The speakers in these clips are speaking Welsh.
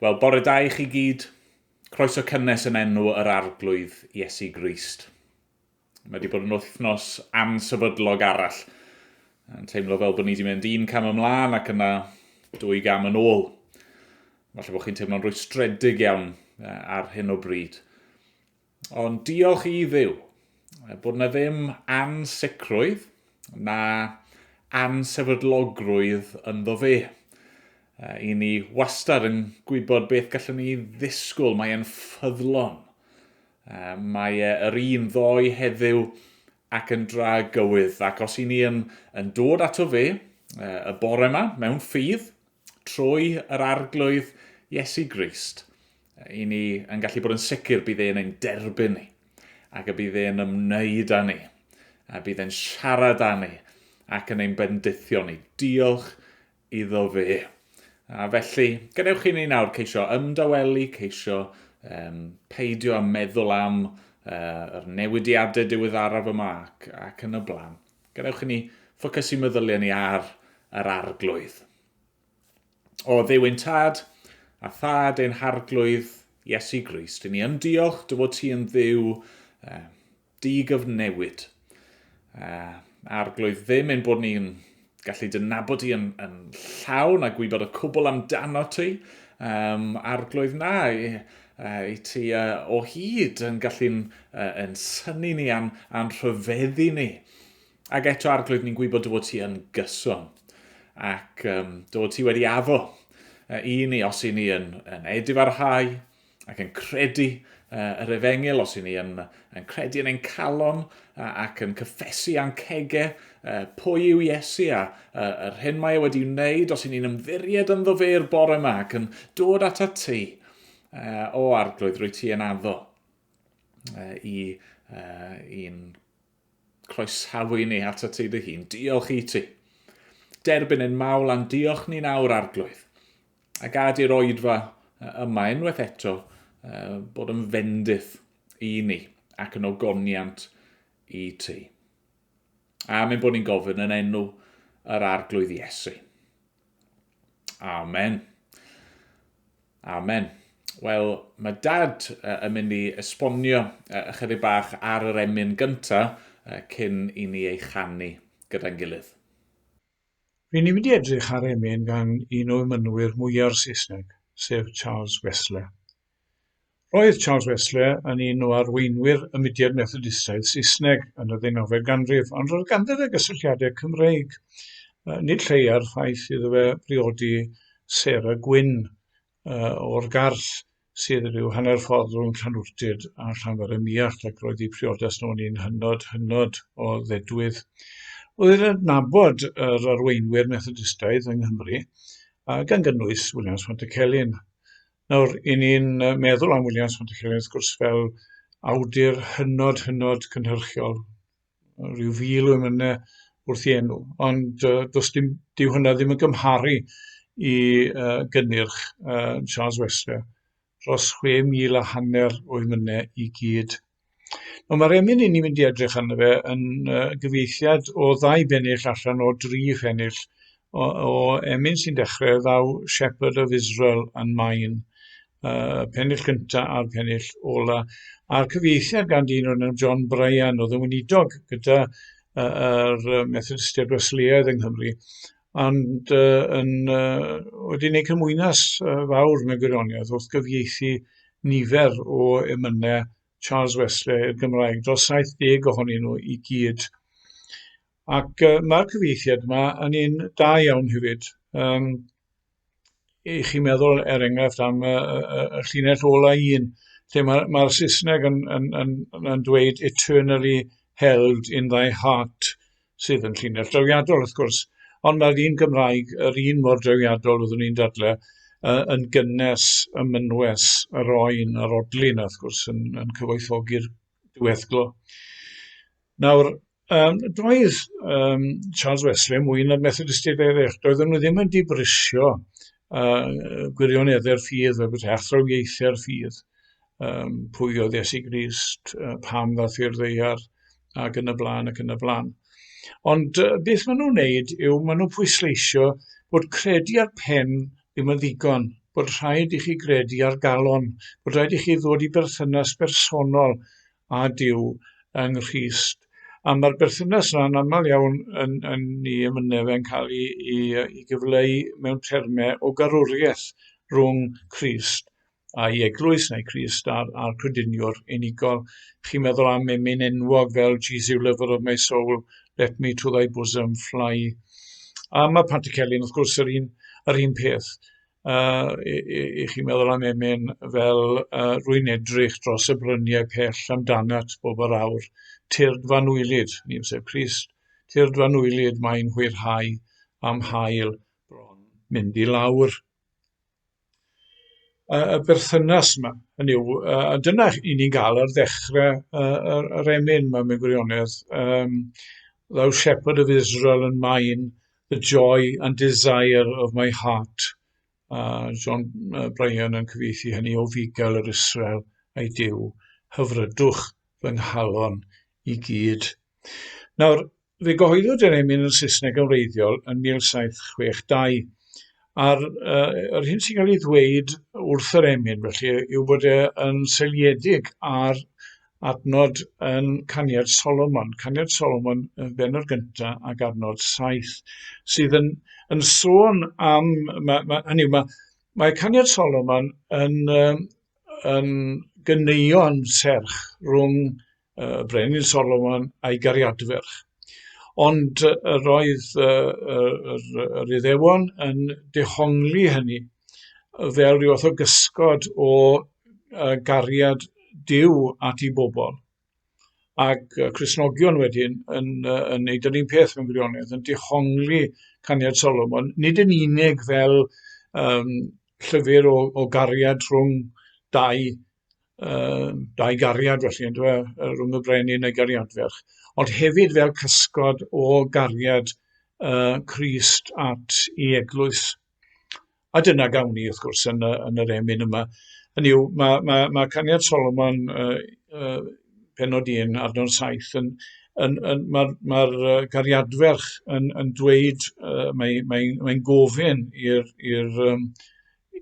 Wel, bore da i chi gyd. Croeso cynnes yn enw yr Arglwydd Iesu Grist. Mae wedi bod yn wythnos ansefydlog arall. Yn teimlo fel bod ni wedi mynd un cam ymlaen ac yna dwy gam yn ôl. Falle bod chi'n teimlo'n rwystredig iawn ar hyn o bryd. Ond diolch i Dduw bod na ddim ansicrwydd na ansefydlogrwydd ynddo fe. I ni wastad yn gwybod beth gallwn ni ddisgwyl, mae e'n ffyddlon. Mae e yr un ddoe heddiw ac yn dra gywydd. Ac os i ni yn, yn dod ato fe y bore yma mewn ffydd, trwy yr Arglwydd Iesu Grist, i ni yn gallu bod yn sicr bydd e'n ein derbyn ni, ac y bydd e'n ymwneud â ni, a bydd e'n siarad â ni, ac yn ein bendithio ni. Diolch iddo fe. A felly, gadewch i ni nawr ceisio ymdawelu, ceisio um, peidio â meddwl am uh, yr newidiadau diweddaraf yma ac, ac yn y blaen. Gadewch i ni ffocysu meddyliau ni ar yr Arglwydd. O Dduw ein Tad, a Thad ein Harglwydd Iesu Grist, i ni yn diolch dy fod ti yn Dduw eh, digyfnewid. Eh, Arglwydd, ddim ein bod ni'n gallu dy nabod di yn, yn llawn a gwybod y cwbl amdano ti. Um, arglwydd na, i, uh, i ti uh, o hyd yn gallu'n uh, yn synnu ni a'n, a'n rhyfeddu ni. Ac eto, Arglwydd, ni'n gwybod dy fod ti yn gyson, ac um, dy fod ti wedi addo uh, i ni os i ni yn, yn edifarhau ac yn credu uh, yr efengyl, os i ni yn, yn credu yn ein calon uh, ac yn cyffesu a'n cege uh, pwy yw Iesu a uh, yr hyn mae e wedi wneud, os i ni'n ymddiried ynddo fe'r bore yma ac yn dod at ti, uh, o Arglwydd, rwy ti yn addo uh, i uh, i'n croesawu ni atat ti dy hun. Diolch i ti. Derbyn ein mawl a'n diolch ni'n awr arglwydd. A gad i'r oedfa yma unwaith eto bod yn fendith i ni ac yn ogoniant i ti. A mae'n bod ni'n gofyn yn enw yr arglwydd Iesu. Amen. Amen. Wel, mae Dad yn mynd i esbonio ychydig bach ar yr emyn gyntaf cyn i ni ei chanu gyda'n gilydd. Ry'n ni'n mynd i edrych ar emyn gan un o emynwyr mwya'r Saesneg, sef Charles Wesley. Roedd Charles Wesley yn un o arweinwyr y mudiad Methodistaidd Saesneg yn y ddeunawfed ganrif, ond roedd ganddo fe gysylltiadau Cymreig. Nid lleia'r ffaith iddo fe briodi Sarah Gwyn o'r Garth, sydd rhyw hanner ffordd rhwng Llanwrtyd a Llanfair-ym-Muallt, ac roedd eu priodas nhw'n un hynod, hynod o ddedwydd. Oedd e'n adnabod yr arweinwyr Methodistaidd yng Nghymru, gan gynnwys Williams Pantycelyn. Nawr, i ni'n meddwl am Williams Pantycelyn, wrth gwrs, fel awdur hynod, hynod cynhyrchiol, rhyw fil o emynau wrth ei enw, ond uh, does dim, dyw hynna ddim yn gymharu i uh, gynnyrch uh, Charles Wesley, dros 6,000 a hanner o emynau i gyd. Nawr mae'r emyn i ni'n mynd i edrych arno fe yn uh, gyfieithiad o ddau bennill allan o dri phennill o, o emyn sy'n dechrau Thou Shepherd of Israel and Mine. Uh, pennill gyntaf a'r pennill ola. A'r cyfieithiad gan dyn o'r enw John Bryan oedd yn weinidog gyda uh, yr Methodistiaid Wesleyaidd yng Nghymru ond uh, yn, uh, wedi gwneud cymwynas uh, fawr mewn gwirionedd wrth gyfieithu nifer o emynau Charles Wesley i'r Gymraeg, dros 70 ohonyn nhw i gyd. Ac uh, mae'r cyfieithiad yma yn un da iawn hefyd. Um, i chi meddwl, er enghraifft, am y, y, y llinell ola un, lle mae'r mae Saesneg yn, yn, yn, yn dweud eternally held in thy heart, sydd yn llinell drawiadol wrth gwrs, ond mae'r un Gymraeg yr un mor drawiadol fyddwn i'n dadle uh, yn gynnes y mynwes, yr oen a'r odli yna wrth gwrs yn, yn cyfoethogi'r diweddglo. Nawr, um, doedd um, Charles Wesley mwy na'r Methodistiaid eraill, doedden nhw ddim yn dibrisio uh, gwirioneddau'r ffydd, fel beth athrawiaethau'r ffydd, um, pwy oedd Iesu Grist, uh, pam ddath i'r ddaear, ac yn y blaen ac yn y blaen. Ond uh, beth maen nhw'n wneud yw maen nhw'n pwysleisio bod credu ar pen ddim yn ddigon. bod rhaid i chi gredu ar galon, bod rhaid i chi ddod i berthynas bersonol â Duw yng Nghrist. A mae'r berthynas yna'n aml iawn yn, yn ni emynau fe'n cael ei, ei, ei gyfleu mewn termau o garwriaeth rhwng Crist a'i eglwys neu Crist a'r, a'r crediniwr unigol. Chi'n meddwl am emyn enwog fel Jesus, lover of my soul, let me to thy bosom fly. A mae Pantycelyn, wrth gwrs, yr un, yr un peth. Uh, i, i, i chi'n meddwl am emyn fel uh, rwy'n edrych dros y bryniau pell amdanat bob yr awr, tyrd fanwylyd, ni sef Crist, tyrd fanwylyd mae'n hwyrhau am hael bron mynd i lawr. Y berthynas yma. Hynny yw, a dyna i ni'n gael ar ddechrau yr, yr emyn yma mewn gwirionedd. Um, Thou shepherd of Israel and mine, the joy and desire of my heart. A John Bryan yn cyfieithu hynny o fugail yr Israel a'i Duw, hyfrydwch fy nghalon i gyd. Nawr, Fe gyhoeddwyd yr emyn yn Saesneg yn wreiddiol yn 1762, a'r uh, yr hyn sy'n cael ei ddweud wrth yr emyn felly yw bod e yn seiliedig ar adnod yn Caniad Solomon, Caniad Solomon yn benod gyntaf ac adnod 7, sydd yn, yn sôn am, ma, ma, hynny yw, mae, mae Caniad Solomon yn, yn gyneuon serch rhwng y brenin Solomon a'i gariadferch. Ond yr oedd yr, yr Iddewon yn dehongli hynny fel rhyw fath o gysgod o gariad Duw at ei bobl. Ac Cristnogion wedyn yn, yn neud yr un peth mewn gwirionedd, yn dehongli caniad Solomon, nid yn unig fel um, llyfr o, o gariad rhwng dau dau gariad felly on'd yw e, rhwng y brenin a'i gariadferch, ond hefyd fel cysgod o gariad uh, Crist at ei eglwys. A dyna gawn ni, wrth gwrs, yn, y, yn yr emyn yma. Hynny yw, mae, mae, mae Caniad Solomon, uh, uh, penod 1, adnod 7, yn, yn, yn, mae'r mae gariadferch yn, yn dweud, uh, mae'n mae, mae gofyn i'r i'r um,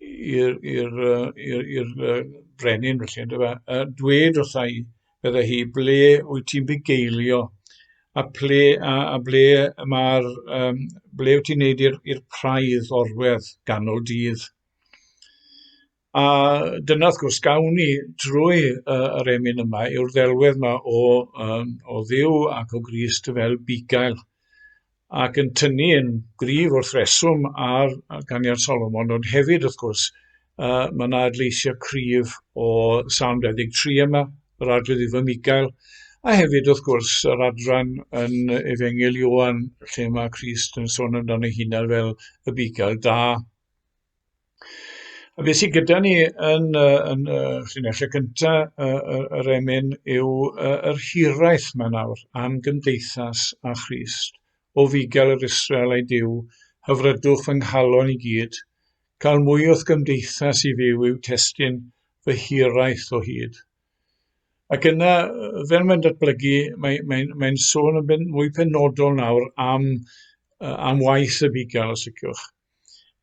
i'r i'r i'r i'r brenin felly yndyfe yy dwed wrtha i medde hi ble wyt ti'n bugeilio a ple a a ble ma'r yym ble wyt ti'n neud i'r i'r praidd orwedd ganol dydd. A dyna wrth gwrs gawn ni drwy yy yr emyn yma yw'r ddelwedd 'ma o yym o Dduw ac o Grist fel bugail. ac yn tynnu yn gryf wrth reswm ar Ganiad Solomon, ond hefyd, wrth gwrs, uh, mae yna adleisiau cryf o Salm 23 yma, yr Arglwydd yw fy Migael, a hefyd, wrth gwrs, yr adran yn Efengyl Ioan, lle mae Crist yn sôn amdano ei hunan fel y bugail da. A beth sydd gyda ni yn, yn y llinellau cyntaf yr emyn yw yr hiraeth yma nawr am gymdeithas a Christ. O fugail yr Israel a'i Duw, hyfrydwch fy nghalon i gyd. Cael mwy o'th gymdeithas i fyw yw testun fy hiraeth o hyd. Ac yna, fel mae'n datblygu, mae'n mae, mae sôn yn ben, mwy penodol nawr am, am waith y bugail, os liciwch.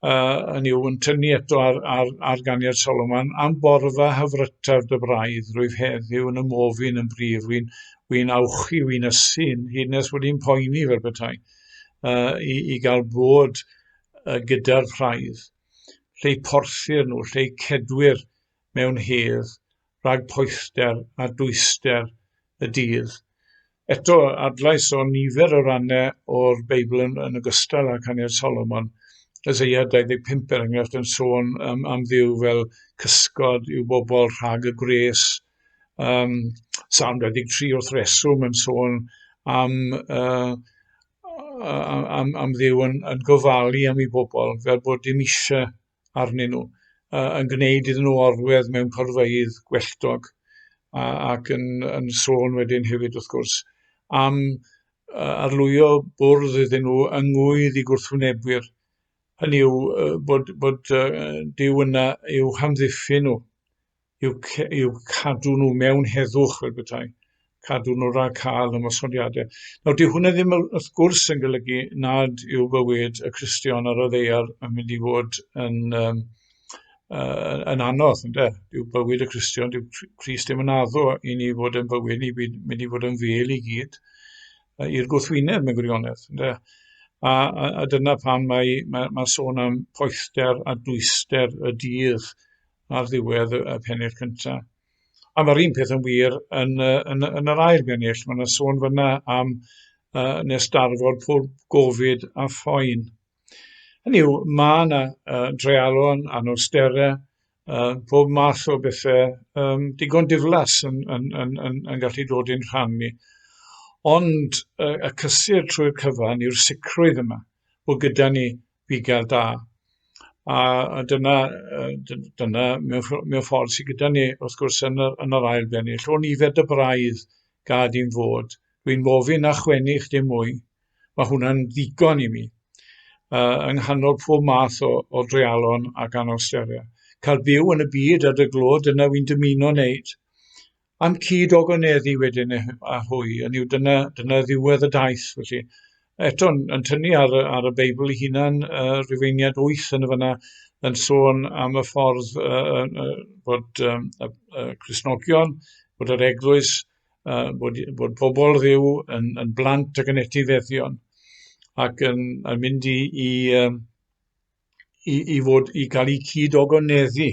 Uh, hynny yw, yn tynnu eto ar, ar, ar ganiad Solomon, am borfa hyfrytaf dy braidd, rwyf heddiw yn ymofyn yn brif, wy'n wy awchu, wy'n ysu, hyd nes bod i'n poeni fel petai, uh, i, i gael bod uh, gyda'r praidd, lle porthir nhw, lle cedwyr mewn hedd, rhag poethder a dwyster y dydd. Eto, adlais o nifer o rannau o'r Beibl yn, yn ogystal â Caniad Solomon. Isaiah 25, er enghraifft, yn sôn um, am Dduw fel cysgod i'w bobl rhag y gwres. Um, Salm 23 wrth reswm yn sôn am, uh, am, am Dduw yn, yn gofalu am ei bobl fel bod dim eisiau arnyn nhw, uh, yn gwneud iddyn nhw orwedd mewn porfeydd gwelltog, a, ac yn, yn sôn wedyn hefyd wrth gwrs am uh, arlwyo bwrdd iddyn nhw yng ngwydd i gwrthwynebwyr. Hynny yw uh, bod, bod uh, Duw yna i'w hamddiffyn nhw i'w, i'w cadw nhw mewn heddwch fel petai, cadw nhw rhag cael ymosodiadau. Nawr, dyw hwnna ddim wrth gwrs yn golygu nad yw bywyd y Cristion ar y ddaear yn mynd i fod yn, um, yn anodd, ynde? Dyw bywyd y Cristion, dyw Crist ddim yn addo i ni fod yn bywyd, ni mynd i fod yn fêl i gyd, i'r gwrthwyneb mewn gwirionedd, ynde? A dyna pam mae sôn am poethder a dwyster y dydd ar ddiwedd y pennill cyntaf. A mae'r un peth yn wir yn yr ail bennill. Mae yna sôn fyna am nes darfod pob gofid a phoen. Hynny yw, mae yna dreialon, anawsterau, pob math o bethau digon diflas yn gallu dod i'n rhan ni. Ond y cysur trwy'r cyfan yw'r sicrwydd yma bod gyda ni fugail da. A dyna mewn ffordd sydd gyda ni, wrth gwrs, yn yr ail bennill. O nifer dy braidd gad i'n fod. Dwi'n mofyn na chwennych dim mwy. Mae hwnna'n ddigon i mi. Yng nghanol pob math o dreialon ac anawsterau. Cael byw yn y byd ar dy glod, dyna wy'n dymuno wneud. Am cyd ogoneddu wedyn a hwy, hynny yw dyna, dyna ddiwedd y daith. Felly, eto yn tynnu ar y Beibl ei hunan, Rhufeiniad 8 yn y fyna, yn sôn am y ffordd bod y Cristnogion, bod yr eglwys, bod pobl Dduw yn blant ac yn etifeddion, ac yn mynd i fod i gael eu cyd-ogoneddu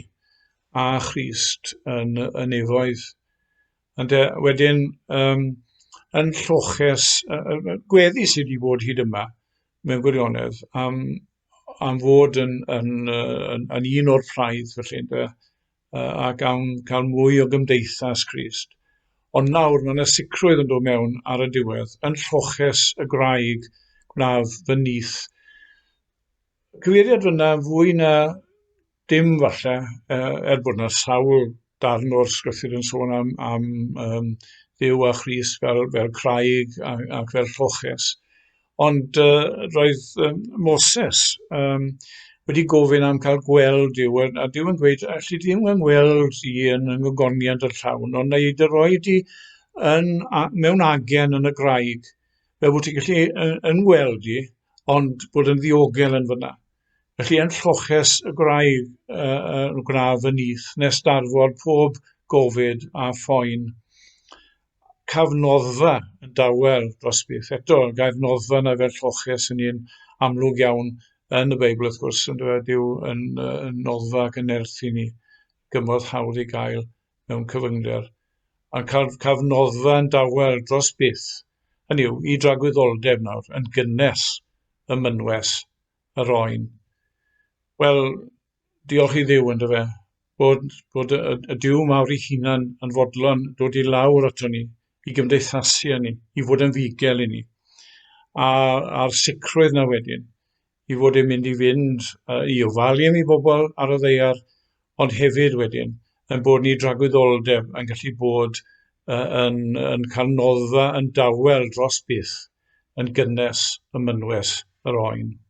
â Christ yn y nefoedd. Ynde, wedyn, yn lloches, gweddi sydd wedi bod hyd yma, mewn gwirionedd, am fod yn un o'r praidd, felly, ynde, ac am cael mwy o gymdeithas Crist. Ond nawr mae yna sicrwydd yn dod mewn ar y diwedd, yn lloches y graig gwnaf fy nyth. Cyfeiriad fyna fwy na dim falle, er bod yna sawl darn o'r sgrythur yn sôn am Dduw a Christ fel craig ac fel lloches. Ond roedd Moses wedi gofyn am cael gweld Duw, a Duw yn gweud, alli di ddim yn gweld i yn yng ngogoniant y llawn, ond na i dy roi di mewn agen yn y graig, fel bod ti'n gallu yn gweld i, ond bod yn ddiogel yn fyna. Felly yn lloches y gwraig gwna fy nyth, nes darfod pob gofid a phoen. Caf noddfa yn dawel dros byth. Eto, gair noddfa yna fel lloches yn un amlwg iawn yn y Beibl, wrth gwrs, yn dweud yw yn noddfa ac yn nerth i ni, gymorth hawdd i gael mewn cyfyngder. A caf noddfa yn dawel dros byth, hynny yw, i dragwyddoldeb nawr, yn gynnes ym mynwes yr oen. Wel, diolch i Dduw, ynddo fe, bod y Duw mawr ei hunan yn fodlon dod i lawr ato ni, i gymdeithasu â ni, i fod yn fugel i ni. A'r sicrwydd na wedyn, i fod e'n mynd i fynd i ofalu am ei bobl ar y ddaear, ond hefyd wedyn yn bod ni dragwyddoldeb yn gallu bod yn cael noddfa yn dawel dros byth yn gynnes ym mynwes yr oen.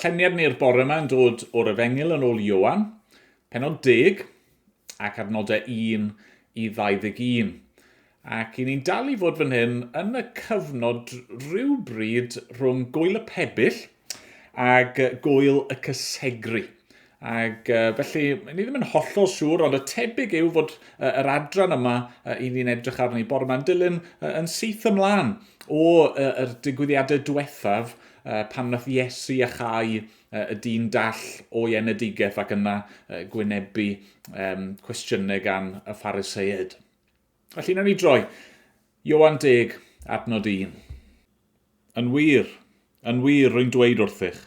darlleniad ni'r bore yma yn dod o'r Efengyl yn ôl Ioan, penod 10 ac adnodau 1 i 21. Ac i ni'n dal i fod fan hyn yn y cyfnod rhywbryd rhwng Gwyl y Pebyll ag Gwyl y Cysegru. Ac felly, ni ddim yn hollol siŵr, ond y tebyg yw fod yr adran yma i ni'n edrych arni bore yma'n dilyn yn syth ymlaen o yr digwyddiadau diwethaf pan wnaeth Iesu achau y dyn dall o'i enedigaeth ac yna gwynebu cwestiynau gan y Phariseaid. Felly, nawn ni droi. Ioan 10, adnod 1. Yn wir, yn wir, rwy'n dweud wrthych,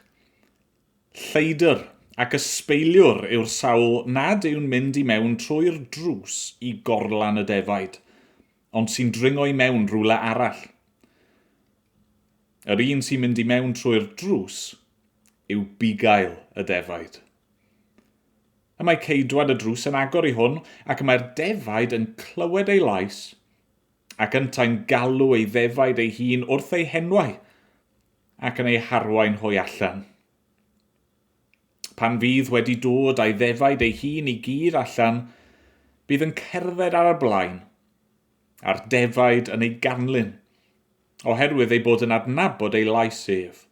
lleidr ac ysbeiliwr yw'r sawl nad yw'n mynd i mewn trwy'r drws i gorlan y defaid, ond sy'n dringo i mewn rhywle arall. Yr un sy'n mynd i mewn trwy'r drws yw bugail y defaid. Y mae ceidwad y drws yn agor i hwn, ac y mae'r defaid yn clywed ei lais, ac yntau'n galw ei ddefaid ei hun wrth ei henwau, ac yn eu harwain hwy allan. Pan fydd wedi dod a'i ddefaid ei hun i gyd allan, bydd yn cerdded ar y blaen, a'r defaid yn ei ganlyn, oherwydd ei bod yn adnabod ei lais ef.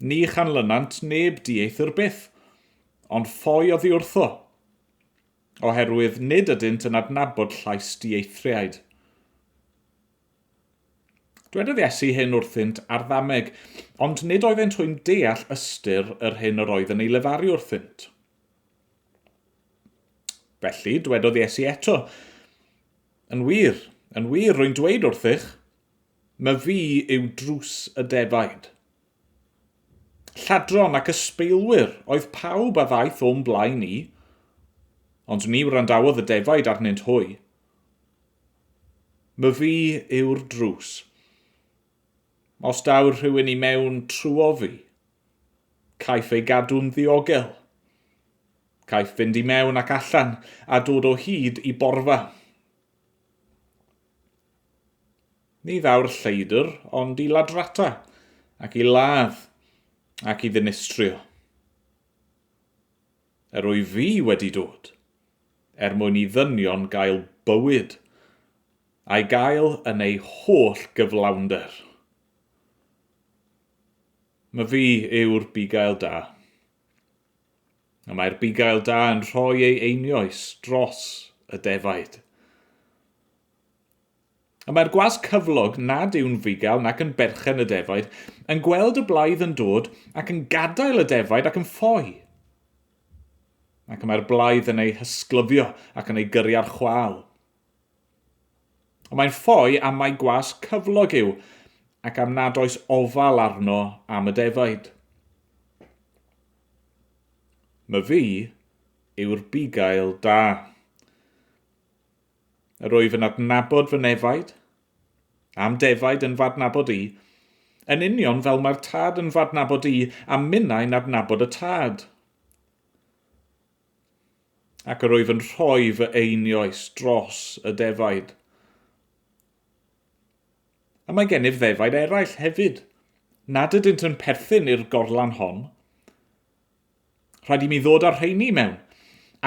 Ni chanlynant neb dieithr byth, ond ffoi oddi wrtho, oherwydd nid ydynt yn adnabod llais dieithriaid. Dwedodd Iesu hyn wrthynt ar ddameg, ond nid oeddent hwy'n deall ystyr yr hyn yr oedd yn ei lefaru wrthynt. Felly, dwedodd Iesu eto, Yn wir, yn wir, rwy'n dweud wrthych, Myfi yw drws y defaid. Lladron ac ysbeilwyr oedd pawb a ddaeth o'm blaen i, ond ni wrandawodd y defaid arnynt hwy. Myfi yw'r drws. Os daw rhywun i mewn trwo fi, caiff ei gadw'n ddiogel. Caiff fynd i mewn ac allan a dod o hyd i borfa. Ni ddaw'r lleidr ond i ladrata, ac i ladd, ac i ddinistrio. Yr wyf fi wedi dod, er mwyn i ddynion gael bywyd, a'i gael yn ei holl gyflawnder. Myfi yw'r bugail da. Y mae'r bugail da yn rhoi ei einioes dros y defaid. Y mae'r gwas cyflog nad yw'n fugail nac yn berchen y defaid yn gweld y blaidd yn dod ac yn gadael y defaid ac yn ffoi. Ac y mae'r blaidd yn ei hysglyfio ac yn ei gyrru ar chwâl. Y mae'n ffoi am mai gwas cyflog yw ac am nad oes ofal arno am y defaid. Myfi yw'r bugail da. Yr wyf yn adnabod fy nefaid, a'm defaid yn f'adnabod i, yn union fel mae'r tad yn f'adnabod i, a minnau'n adnabod y tad. Ac yr wyf yn rhoi fy einioes dros y defaid. A mae gennyf ddefaid eraill hefyd, nad ydynt yn perthyn i'r gorlan hon. Rhaid i mi ddod â'r rheini mewn,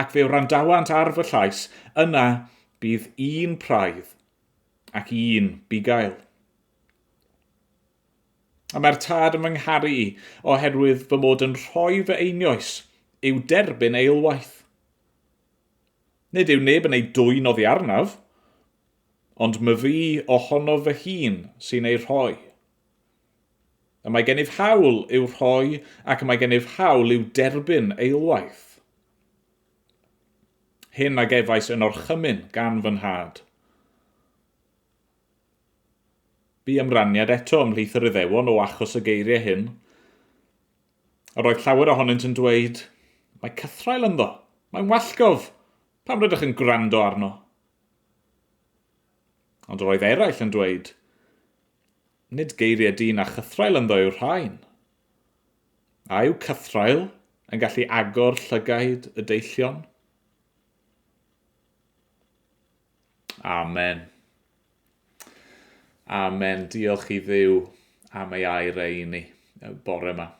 ac fe wrandawant ar fy llais, yna bydd un praidd ac un bugail. A mae'r tad yn fy ngharu i, oherwydd fy mod yn rhoi fy einioes i'w derbyn eilwaith. Nid yw neb yn ei dwyn oddi arnaf, ond myfi ohonof fy hun sy'n ei rhoi. Y mae gennyf hawl i'w rhoi ac y mae gennyf hawl i'w derbyn eilwaith. Hyn a gefais yn orchymyn gan fy nhad. Bu ymraniad eto ymhlith yr Iddewon o achos y geiriau hyn. Yr oedd llawer ohonynt yn dweud, Mae cythraul ynddo, mae'n wallgof, pam rydych yn gwrando arno? Ond yr oedd eraill yn dweud, Nid geiriau dyn a chythraul ynddo yw'r rhain. A yw cythraul yn gallu agor llygaid y deillion? Amen. Amen. Diolch i Dduw am ei air e i ni. bore yma.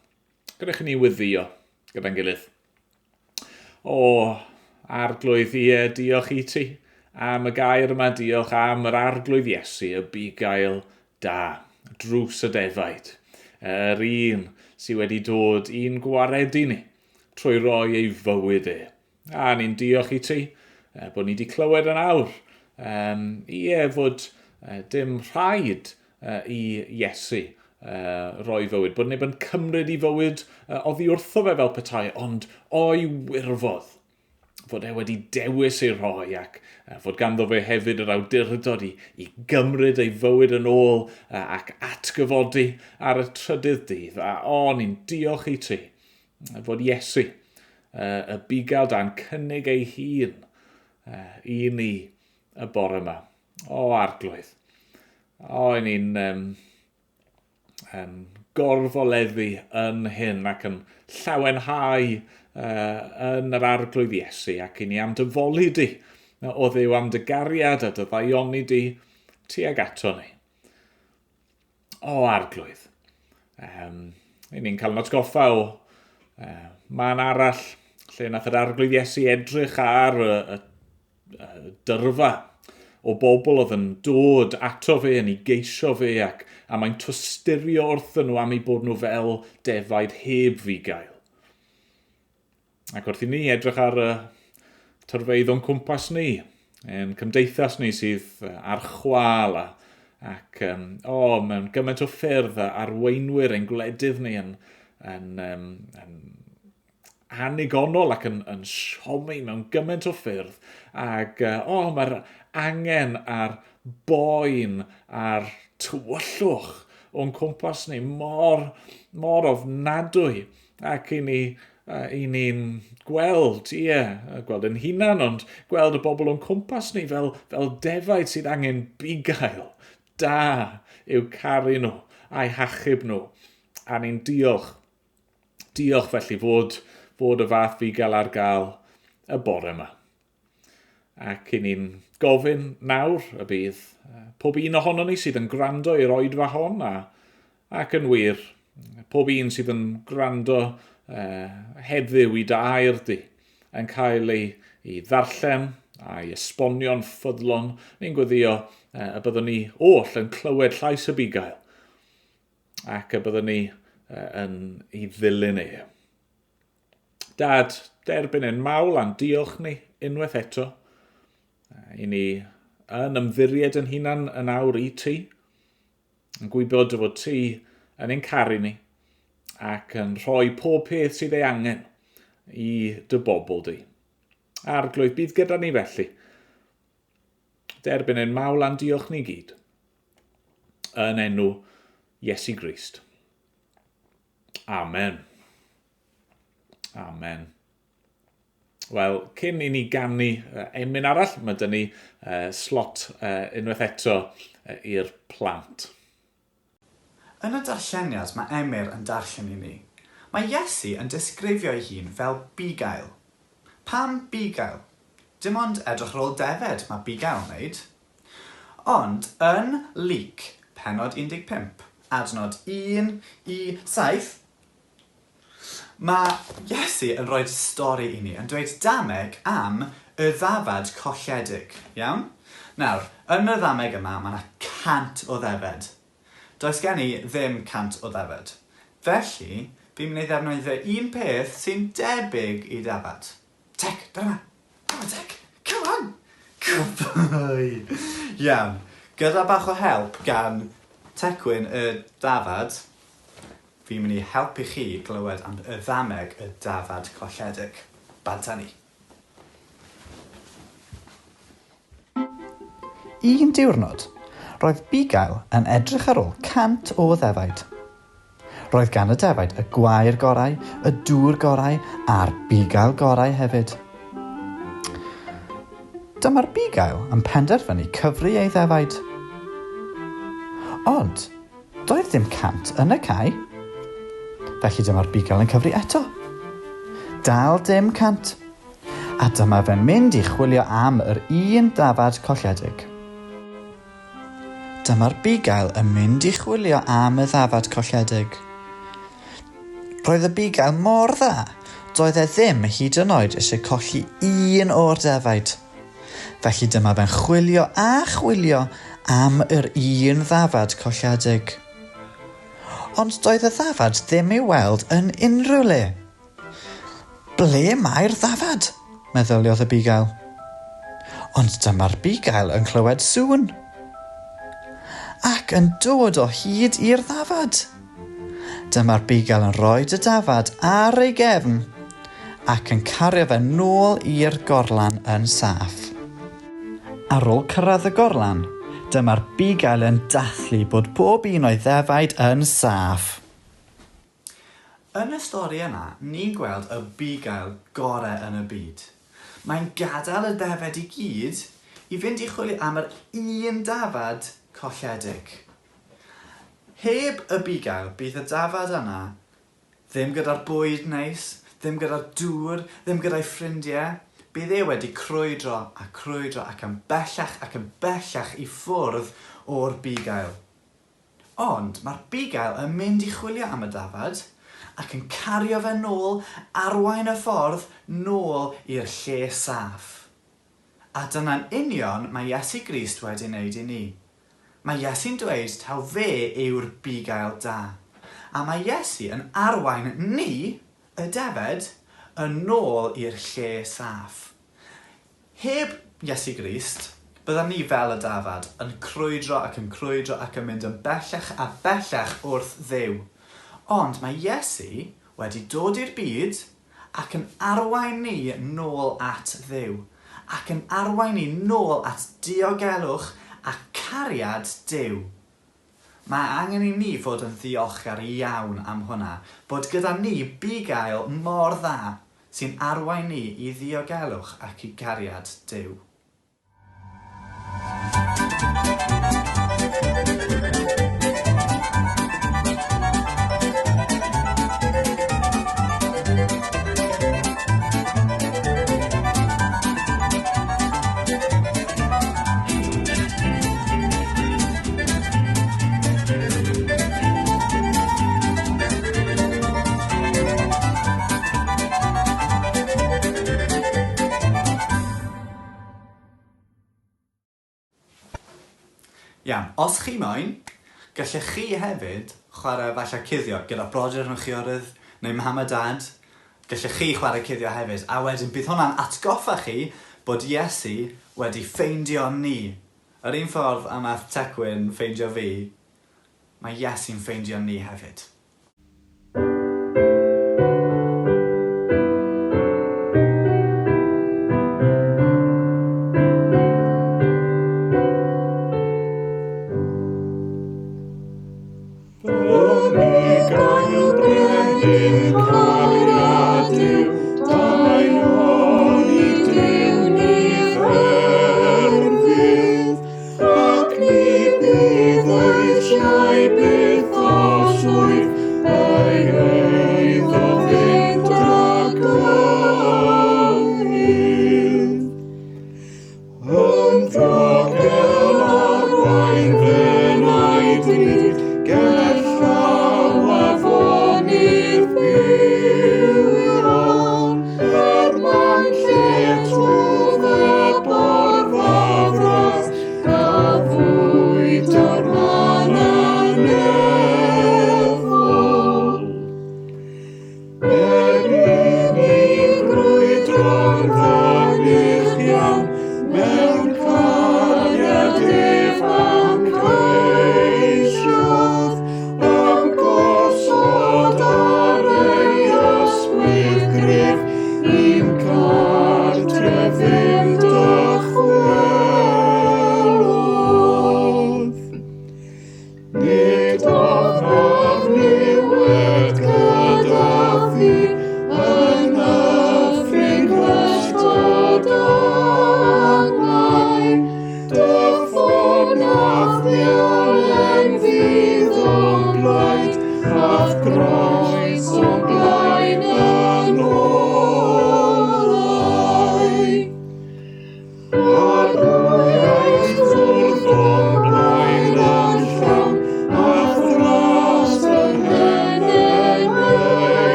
Gadewch i ni wyddio gyda'n gilydd. O, arglwydd, ie, diolch i ti am y gair yma, diolch am yr arglwydd Iesu, y bugail da, drws y defaid, yr un sydd wedi dod i'n gwaredu ni trwy roi ei fywyd e. A ni'n diolch i ti bod ni wedi clywed yn awr. Um, ie, fod dim rhaid i Iesu roi fywyd, bod neb yn cymryd i fywyd oddi wrtho fe fel petai, ond o'i wirfodd fod e wedi dewis ei rhoi ac fod ganddo fe hefyd yr awdurdod i, i gymryd ei fywyd yn ôl ac atgyfodi ar y trydydd dydd. A o, ni'n diolch i ti fod Iesu, y bugail da'n cynnig ei hun i ni y bore yma. O, arglwydd. O, i ni'n um, um, gorfoleddu yn hyn ac yn llawenhau uh, yn yr arglwydd Iesu ac i ni am dy foli di o ddew am dy gariad a dy ddaioni di tuag ato ni. O, arglwydd. Um, I ni'n cael yn atgoffa o uh, man arall lle nath yr arglwydd Iesu edrych ar y, y, y dyrfa o bobl oedd yn dod ato fe yn ei geisio fe ac a mae'n tosturio wrthyn nhw am eu bod nhw fel defaid heb fugail. Ac wrth i ni edrych ar y tyrfeydd o'n cwmpas ni, ein cymdeithas ni sydd ar chwal a, ac um, o, oh, mewn gymaint o ffyrdd a arweinwyr ein gwledydd ni yn, yn, um, yn anigonol ac yn, yn siomi mewn gymaint o ffyrdd ac o, oh, mae'r angen a'r boen a'r tywyllwch o'n cwmpas ni mor, mor ofnadwy ac i ni i ni'n gweld, ie, gweld yn hunan, ond gweld y bobl o'n cwmpas ni fel, fel defaid sydd angen bugail da i'w caru nhw a'i hachub nhw. A ni'n diolch, diolch felly fod, fod y fath fugail ar gael y bore yma. Ac i ni'n gofyn nawr y bydd pob un ohono ni sydd yn gwrando i'r oedfa hon, a, ac yn wir, pob un sydd yn gwrando eh, heddiw i dy air di, yn cael ei, ei ddarllen a'i esbonio'n ffyddlon, ni'n gweddio eh, y byddwn ni oll yn clywed llais y bugail, ac y byddwn ni eh, yn ei ddilyn e. Dad, derbyn ein mawl a'n diolch ni unwaith eto. I ni yn ymddiried yn hunan yn awr i ti, yn gwybod dy fod ti yn ein caru ni ac yn rhoi pob peth sydd ei angen i dy bobl di. Arglwydd, bydd gyda ni felly. Derbyn ein mawl a'n diolch ni gyd. Yn enw Iesu Grist. Amen. Amen. Wel, cyn i ni ganu emyn arall, mae dyn ni uh, slot uh, unwaith eto uh, i'r plant. Yn y darlleniad mae Emyr yn darllen i ni, mae Iesu yn disgrifio ei hun fel bugail. Pam bugail? Dim ond edrych ar ôl defaid mae bugail yn wneud. Ond yn Luc, pennod 15, adnod 1 i 7, mae Iesu yn rhoi stori i ni, yn dweud dameg am y ddafad colledig, iawn? Nawr, yn y ddameg yma, mae yna 100 o ddefed. Does gen i ddim 100 o ddefed. Felly, fi'n mynd i ddefnyddio un peth sy'n debyg i dafad. Tec, dyna! Come on, Tec! Come on! Good boy! Iawn. Gyda bach o help gan Tecwyn y dafad, fi'n mynd i helpu chi glywed am y ddameg y dafad colledig. Bant â ni. Un diwrnod, roedd bugail yn edrych ar ôl 100 o ddefaid. Roedd gan y defaid y gwair gorau, y dŵr gorau a'r bugail gorau hefyd. Dyma'r bugail yn penderfynu cyfri ei ddefaid. Ond, doedd dim 100 yn y cae. Felly dyma'r bugail yn cyfri eto. Dal dim 100. A dyma fe'n mynd i chwilio am yr un dafad colledig. Dyma'r bugail yn mynd i chwilio am y ddafad colledig. Roedd y bugail mor dda, doedd e ddim hyd yn oed eisiau colli un o'r defaid. Felly dyma fe'n chwilio a chwilio am yr un ddafad colledig. Ond doedd y ddafad ddim i'w weld yn unrhyw le. Ble mae'r ddafad? meddyliodd y bugail. Ond dyma'r bugail yn clywed sŵn. Ac yn dod o hyd i'r ddafad. Dyma'r bugail yn rhoi y dafad ar ei gefn ac yn cario fe nôl i'r gorlan yn saff. Ar ôl cyrraedd y gorlan, dyma'r bugail yn dathlu bod pob un o'i ddefaid yn saff. Yn y stori yna, ni'n gweld y bugail gore yn y byd. Mae'n gadael y ddefed i gyd i fynd i chwilio am yr un dafad colledig. Heb y bugail, bydd y dafad yna ddim gyda'r bwyd neis, ddim gyda'r dŵr, ddim gyda'i ffrindiau. Bydd e wedi crwydro a crwydro ac yn bellach ac yn bellach i ffwrdd o'r bugail. Ond mae'r bugail yn mynd i chwilio am y dafad ac yn cario fe nôl, arwain y ffordd nôl i'r lle saff. A dyna'n union mae Iesu Grist wedi wneud i ni. Mae Iesu'n dweud taw fe yw'r bugail da. A mae Iesu yn arwain ni, y defed, yn ôl i'r lle saff. Heb Iesu Grist, byddan ni fel y dafad, yn crwydro ac yn crwydro ac yn mynd yn bellach a bellach wrth Dduw. Ond mae Iesu wedi dod i'r byd ac yn arwain ni nôl at Dduw, ac yn arwain ni nôl at diogelwch a cariad Duw. Mae angen i ni fod yn ddiolchgar iawn am hwnna, bod gyda ni bugail mor dda sy'n arwain ni i ddiogelwch ac i gariad Duw. Iawn, os chi moyn, gallech chi hefyd chwarae falle cuddio gyda brodyr neu chwiorydd neu mam a dad. Gallech chi chwarae cuddio hefyd, a wedyn bydd hwnna'n atgoffa chi bod Iesu wedi ffeindio ni. Yr un ffordd a nath Tecwyn ffeindio fi, mae Iesu'n ffeindio ni hefyd.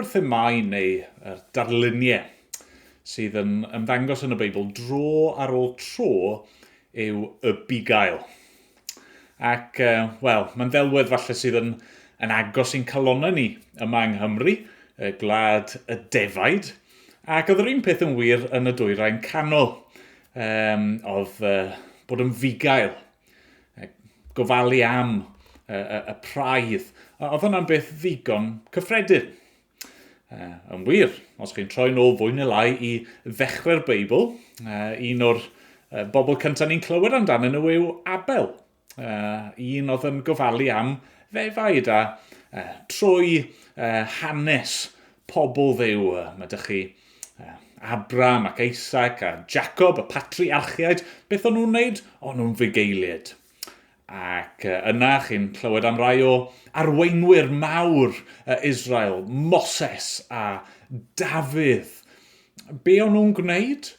Un o'r themâu neu yr darluniau sydd yn ymddangos yn y Beibl dro ar ôl tro yw y bugail. Ac, wel, mae'n ddelwedd falle sydd yn, yn agos i'n calonnau ni yma yng Nghymru, y gwlad y defaid. Ac oedd yr un peth yn wir yn y dwyrain canol. Um, oedd uh, bod yn fugail, gofalu am y, y, y praidd. Oedd hwnna'n beth ddigon cyffredin. Uh, yn wir, os chi'n troi nôl fwy neu lai i ddechrau'r Beibl, uh, un o'r uh, bobl cyntaf ni'n clywed amdanyn nhw yw Abel. Uh, un oedd yn gofalu am ddefaid a uh, trwy uh, hanes pobl ddew, uh, mae dych chi uh, Abram ac Isaac a Jacob, y patriarchiaid, beth o'n nhw'n wneud? O'n nhw'n fugeiliaid. Ac yna chi'n clywed am rai o arweinwyr mawr Israel, Moses a Dafydd. Be o'n nhw'n gwneud?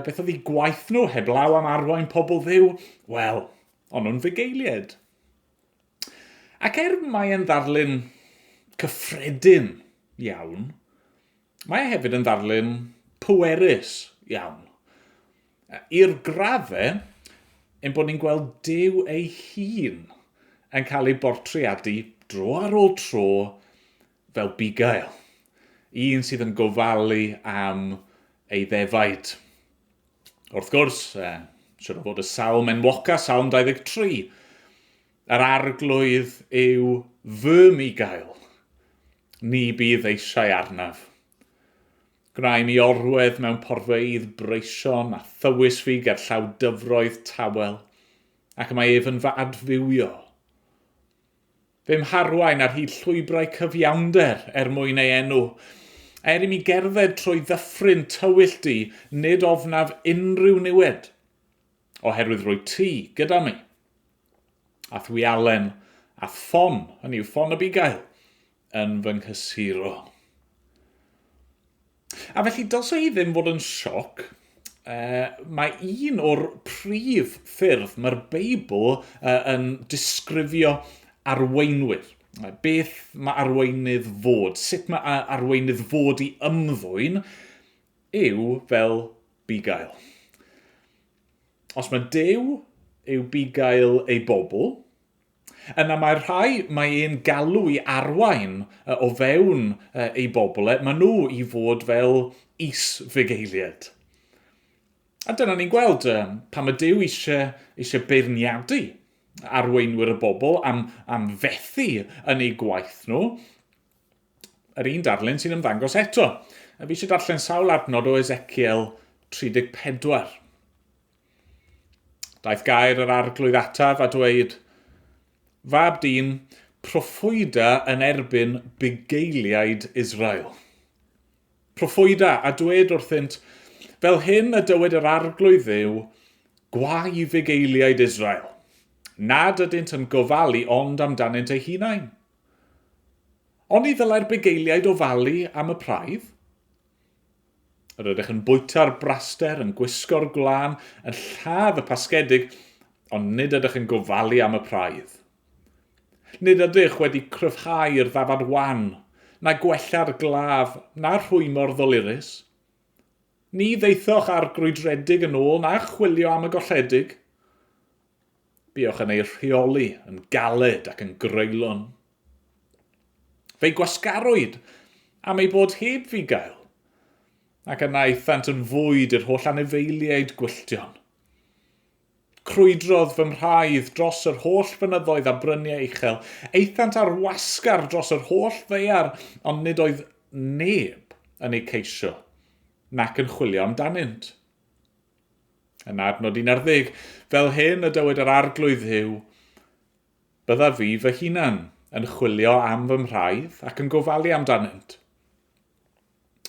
Beth oedd eu gwaith nhw heblaw am arwain pobl ddiw? Wel, o'n nhw'n fugeiliaid. Ac er mae e'n ddarlun cyffredin iawn, Mae e hefyd yn ddarlun pwerus iawn. I'r graddau ein bod ni'n gweld Duw ei hun yn cael ei bortreadu dro ar ôl tro fel bugail, un sydd yn gofalu am ei ddefaid. Wrth gwrs, eh, siwr o fod y salm enwoca, Salm 23, Yr arglwydd yw fy mugail, ni bydd eisiau arnaf. Gwna i mi orwedd mewn porfeydd breision a thywys fi ger llaw dyfroedd tawel, ac y mae ef yn fy adfywio. Fe'm harwain ar hyd llwybrau cyfiawnder er mwyn ei enw. Er i mi gerdded trwy ddyffryn tywyll du, nid ofnaf unrhyw niwed, oherwydd rwyt ti gyda mi. A'th wialen a'th ffon, hynny yw ffon y bugail, yn fy nghysuro. A felly dylse hi ddim fod yn sioc. Uh, mae un o'r prif ffyrdd mae'r Beibl uh, yn disgrifio arweinwyr. Beth mae arweinydd fod, sut mae arweinydd fod i ymddwyn, yw fel bugail. Os mae Duw yw bugail ei bobl, yna mae'r rhai mae e'n galw i arwain o fewn ei bobl e, maen nhw i fod fel is-fugeiliaid. A dyna ni'n gweld pan mae Duw eisiau, eisiau beirniadu arweinwyr y bobl am, am fethu yn eu gwaith nhw, yr un darlun sy'n ymddangos eto. A fi eisiau darllen sawl adnod o Ezekiel 34. Daeth gair yr arglwydd ataf a dweud, Fab dyn, proffwyda yn erbyn bugeiliaid Israel. Proffwyda a dweud wrthynt, fel hyn y dywed yr arglwydd dduw, gwae fugeiliaid Israel, nad ydynt yn gofalu ond amdanynt eu hunain. Oni ddylai'r bugeiliaid ofalu am y praidd? Yr ydych yn bwyta'r braster, yn gwisgo'r gwlân, yn lladd y pasgedig, ond nid ydych yn gofalu am y praidd. Nid ydych wedi cryfhau'r ddafad wan, na gwella'r glaf, na rhwymo'r ddolurus. Ni ddaethoch â'r grwydredig yn ôl, na chwilio am y golledig. Buoch yn ei rheoli yn galed ac yn greulon. Fe'i gwasgarwyd am ei bod heb fugail, ac yna aethant yn fwyd i'r holl anifeiliaid gwylltion. Crwydrodd fy mhraidd dros yr holl fynyddoedd a bryniau uchel, aethant ar wasgar dros yr holl ddaear, ond nid oedd neb yn eu ceisio, nac yn chwilio amdanynt. Yn adnod 11, fel hyn y dywed yr Arglwydd Dduw, Byddaf fi fy hunan yn chwilio am fy mhraidd ac yn gofalu amdanynt.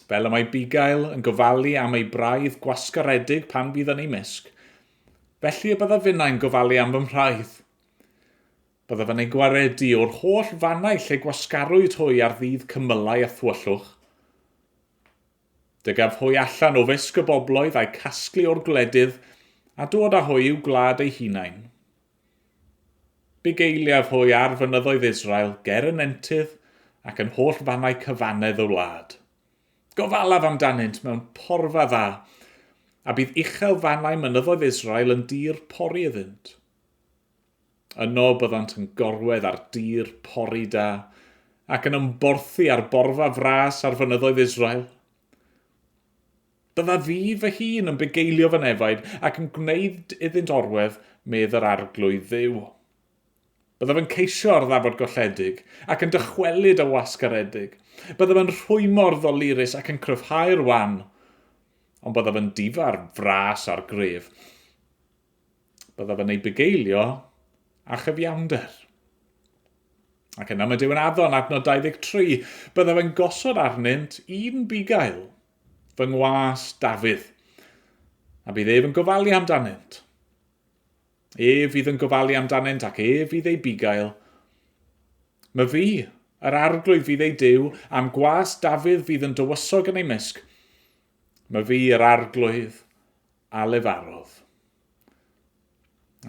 Fel y mae bugail yn gofalu am ei braidd gwasgaredig pan fydd yn ei mysg, felly y byddaf finnau'n gofalu am fy mhraidd. Byddaf yn ei gwaredu o'r holl fannau lle gwasgarwyd hwy ar ddydd cymylau a thwyllwch. Dygaf hwy allan o fysg y bobloedd a'u casglu o'r gwledydd, a dod â hwy i'w gwlad eu hunain. Bugeiliaf hwy ar fynyddoedd Israel ger y nentydd ac yn holl fannau cyfannedd y wlad. Gofalaf amdanynt mewn porfa dda, a bydd uchel fannau mynyddoedd Israel yn dir pori iddynt. Yno byddant yn gorwedd ar dir pori da, ac yn ymborthi ar borfa fras ar fynyddoedd Israel. Bydda fi fy hun yn bugeilio fy nefaid ac yn gwneud iddynt orwedd, medd yr Arglwydd Dduw. Byddaf yn ceisio'r ddafod golledig ac yn dychwelyd y wasgaredig. Byddaf yn rhwymo'r ddolurus ac yn cryfhau'r wan, ond byddaf yn difa'r fras a'r gref. Byddaf yn ei bugeilio â chyfiawnder. Ac yna mae Duw yn addo yn adnod 23, byddaf yn gosod arnynt un bugail, fy ngwas Dafydd, a bydd ef yn gofalu amdanynt. Ef fydd yn gofalu amdanynt ac ef fydd eu bugail. Myfi, yr arglwydd fydd eu Duw, a'm gwas Dafydd fydd yn dywysog yn eu mysg. Myfi, yr arglwydd, a lefarodd.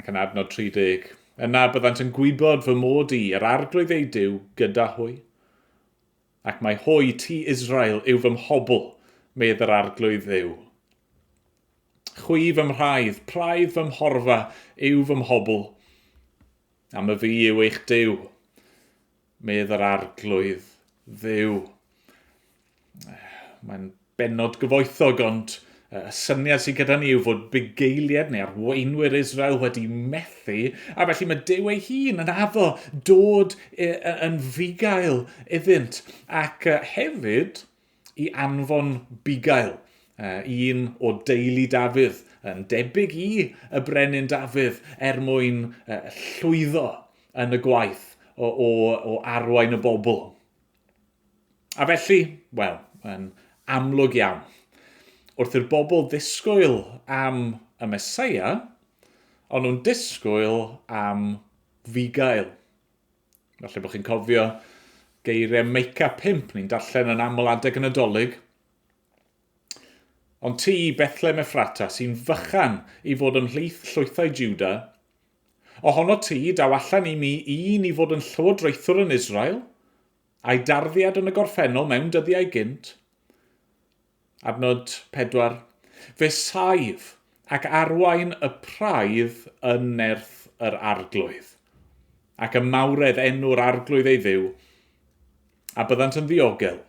Ac yn adnod 30, yna byddant yn gwybod fy mod i, yr arglwydd eu Duw, gyda hwy. Ac mae hwy, ti Israel, yw fy mhobl, medd yr arglwydd Dduw. Chwi fy mhraidd, praidd fy mhorfa, yw fy mhobl, a myfi yw eich Duw, medd yr arglwydd Dduw. Mae'n bennod gyfoethog, ond y syniad sydd gyda ni yw fod bugeiliaid neu arweinwyr Israel wedi methu, a felly mae Duw ei hun yn addo dod yn fugail iddynt, ac hefyd i anfon bugail, un o deulu Dafydd, yn debyg i y brenin Dafydd, er mwyn llwyddo yn y gwaith o, o, o arwain y bobl. A felly, wel, yn amlwg iawn, wrth i'r bobl ddisgwyl am y Meseia, o'n nhw'n disgwyl am fugail. Falle bod chi'n cofio geiriau Meica 5, ni'n darllen yn aml adeg y Nadolig. Ond ti, Bethlehem Ephrata, sy'n fychan i fod ymhlith llwythau Juda, ohono ti, daw allan i mi un i fod yn llywodraethwr yn Israel, A'i darddiad yn y gorffennol mewn dyddiau gynt. Adnod 4. Fe saif ac arwain y praidd yn nerth yr Arglwydd, ac ym mawredd enw'r Arglwydd ei Dduw, a byddant yn ddiogel,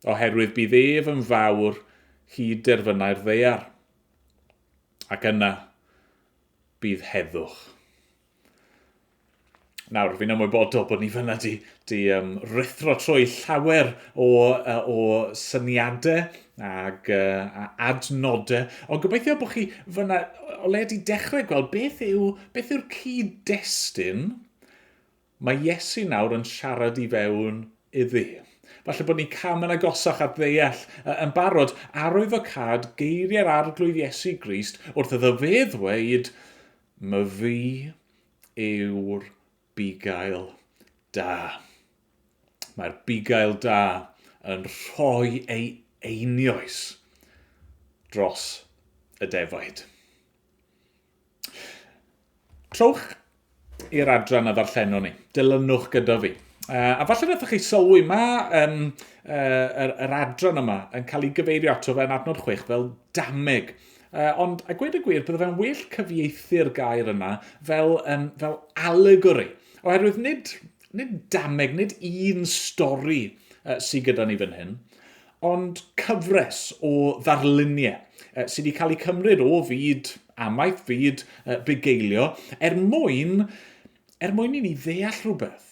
oherwydd bydd ef yn fawr hyd derfynau'r ddaear. Ac yna bydd heddwch. Nawr, fi'n ymwybodol bod ni fyna di, di um, rhuthro trwy llawer o, uh, o syniadau ag uh, adnodau, ond gobeithio bod chi fyna o le di dechrau gweld beth yw, beth yw'r cyd-destun mae Iesu nawr yn siarad i fewn iddi. Falle bod ni cam yn agosach at ddeall yn barod arwyddocâd geiriau'r Arglwydd Iesu Grist wrth iddo fe ddweud, Myfi yw'r bugail da. Mae'r bugail da yn rhoi ei einioes dros y defaid. Trowch i'r adran a ddarllenon ni. Dilynwch gyda fi. A falle wnaethoch chi sylwi, mae um, yr, yr adran yma yn cael ei gyfeirio ato fe yn adnod 6 fel dameg. Ond, a gweud y gwir, bydde fe'n well cyfieithu'r gair yna fel, um, fel allegory. Oherwydd nid, nid dameg, nid un stori uh, sydd gyda ni fan hyn, ond cyfres o ddarluniau uh, sydd wedi cael eu cymryd o fyd amaeth, fyd uh, bugeilio, er mwyn, er mwyn i ni ddeall rhywbeth.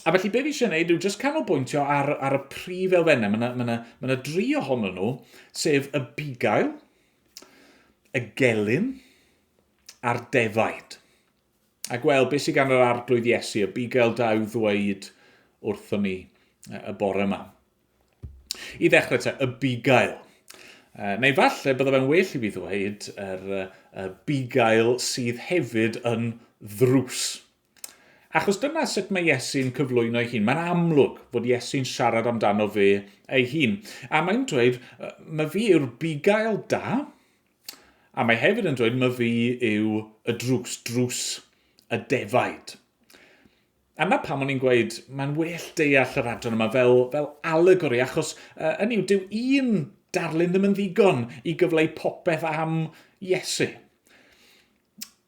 A felly be fi eisiau gwneud yw jyst canolbwyntio ar, ar y prif elfennau. Mae yna, mae yna, mae yna dri ohonyn nhw, sef y bugail, y gelyn a'r defaid. A gweld beth sydd gan yr arglwydd Iesu, y bugail da i'w ddweud wrthon ni y bore yma. I ddechrau te, y bugail. Neu falle bydde fe'n well i fi ddweud yr, y bugail sydd hefyd yn ddrws. Achos dyna sut mae Iesu'n cyflwyno ei hun. Mae'n amlwg fod Iesu'n siarad amdano fe ei hun. A mae'n dweud, mae fi yw'r bugail da, a mae hefyd yn dweud, mae fi yw y drws, drws y defaid. A 'na pam o'n i'n gweud, mae'n well deall yr adran yma fel, fel alegori, achos uh, yn yw, dyw un darlun ddim yn ddigon i gyfleu popeth am Iesu.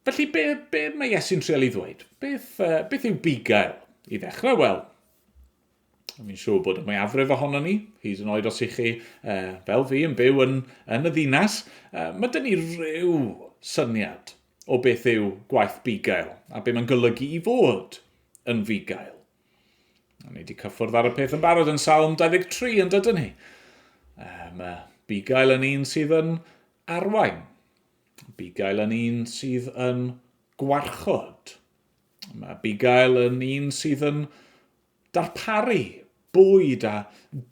Felly, be, be mae Iesu'n trial i ddweud? Beth, uh, beth yw bugail? I ddechrau, wel, fi'n siŵr bod y mwyafrif ohono ni, hyd yn oed os ych chi, uh, fel fi, yn byw yn, yn y ddinas, uh, mae dyn ni rhyw syniad o beth yw gwaith bugail a be mae'n golygu i fod yn fugail. A ni wedi cyffwrdd ar y peth yn barod yn Salm 23 yn dydyn ni. Mae bugail yn un sydd yn arwain. Bugail yn un sydd yn gwarchod. Mae bugail yn un sydd yn darparu bwyd a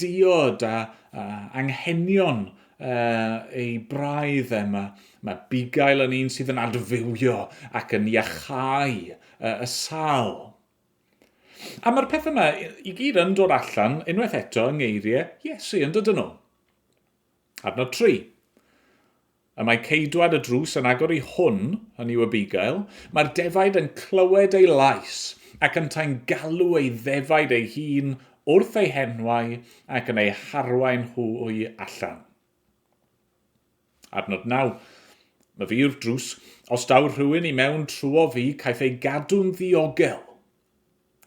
diod a, a anghenion uh, ei braidd e. Mae, mae bugail yn un sydd yn adfywio ac yn iachau uh, y sal. A mae'r pethau yma i gyd yn dod allan unwaith eto yng ngeiriau Iesu, yn dydyn nhw? Adnod 3. Y mae ceidwad y drws yn agor i hwn, hynny yw y bugail, mae'r defaid yn clywed ei lais, ac yntau'n galw ei ddefaid ei hun wrth eu henwau ac yn eu harwain hwy allan. Adnod 9. Mae fi yw'r drws, os daw rhywun i mewn trwo fi, caiff ei gadw'n ddiogel.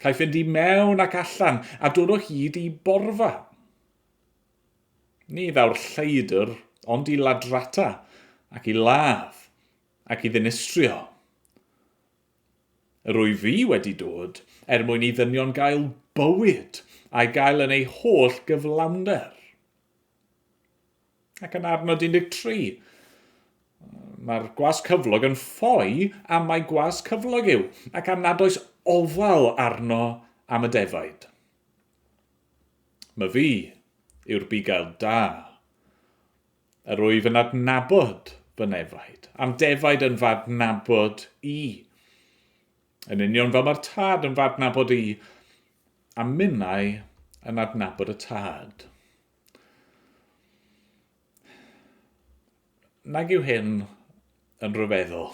Caiff fynd i mewn ac allan a dod o hyd i borfa. Ni ddaw'r lleidr ond i ladrata ac i ladd ac i ddinistrio. Yr wyf fi wedi dod er mwyn i ddynion gael bywyd a'i gael yn ei holl gyflawnder. Ac yn adnod 13, mae'r gwas cyflog yn ffoi am mai gwas cyflog yw, ac am nad oes ofal arno am y defaid. Myfi yw'r bugail da. Yr wyf yn adnabod fy nefaid, a'm defaid yn f'adnabod i. Yn union fel mae'r tad yn f'adnabod i, a minnau yn adnabod y tad. Nag yw hyn yn rhyfeddol.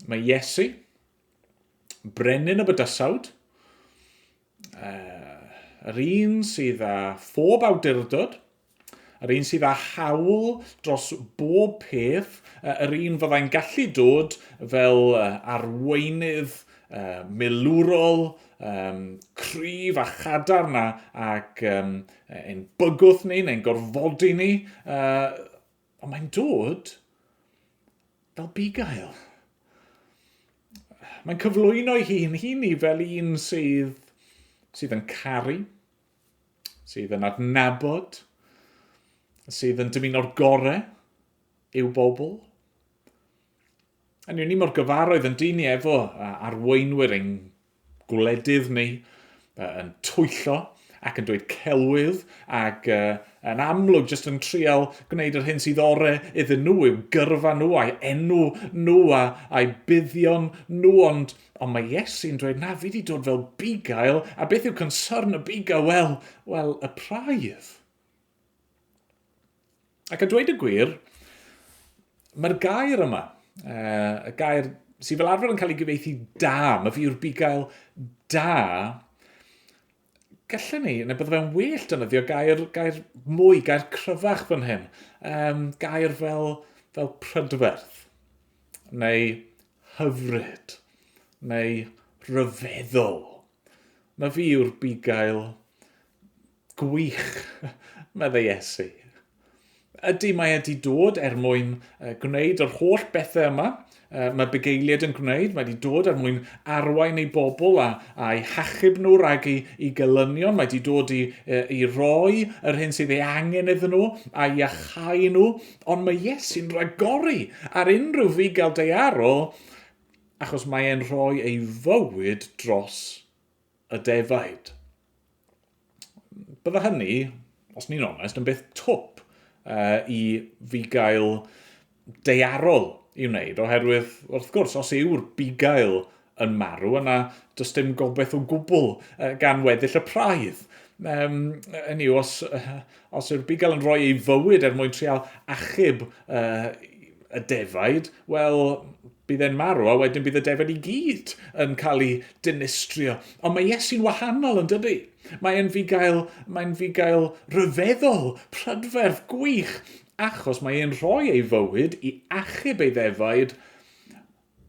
Mae Iesu, brenin y bydysawd, yr un sydd â phob awdurdod, yr un sydd â hawl dros bob peth, yr un fyddai'n gallu dod fel arweinydd milwrol, cryf a chadarn ac ein bygwth ni neu'n gorfodi ni, ond mae'n dod fel bugail. Mae'n cyflwyno ei hun hun ni fel un sydd, sydd yn caru, sydd yn adnabod, sydd yn dymuno'r gorau i'w bobl. A ni mor gyfarwydd yn dyn ni efo arweinwyr ein gwledydd ni yn twyllo ac yn dweud celwydd ac uh, yn amlwg jyst yn trial gwneud yr hyn sydd ore iddyn nhw, i'w gyrfa nhw, a'i enw nhw, a, a'i buddion nhw, ond, ond mae Iesu'n dweud, na, fi wedi dod fel bugail, a beth yw concern y bugail? Wel, wel, y praidd. Ac a dweud y gwir, mae'r gair yma, uh, y gair sydd fel arfer yn cael ei gyfeithi da, mae fi yw'r bugail da, gallen ni, neu bydde fe'n well defnyddio gair, gair mwy, gair cryfach fan hyn. Um, gair fel, fel prydferth, neu hyfryd, neu rhyfeddol. Mae fi yw'r bugail Gwych, meddai Iesu. Ydy, mae e wedi dod er mwyn gwneud yr holl bethau yma mae bugeiliaid yn gwneud. Mae wedi dod er mwyn arwain ei bobl a, a'i hachub nhw rhag ei, ei gelynion. Mae wedi dod i, i roi yr hyn sydd ei angen iddyn nhw a iachau nhw. Ond mae Iesu'n rhagori ar unrhyw fugail daearol achos mae e'n rhoi ei fywyd dros y defaid. Bydde hynny, os ni'n onest, yn beth twp uh, i fugail daearol i wneud, oherwydd, wrth gwrs, os yw'r bugail yn marw, yna does dim gobeith o gwbl uh, gan weddill y praidd. Um, hynny yw, os, uh, os yw'r bugail yn rhoi ei fywyd er mwyn trial achub uh, y defaid, wel, Bydd e'n marw a wedyn bydd y defaid i gyd yn cael ei dinistrio. Ond mae Iesu'n wahanol yn dydy? Mae e'n fugail, mae'n fugail rhyfeddol, prydferth, gwych, achos mae e'n rhoi ei fywyd i achub ei ddefaid,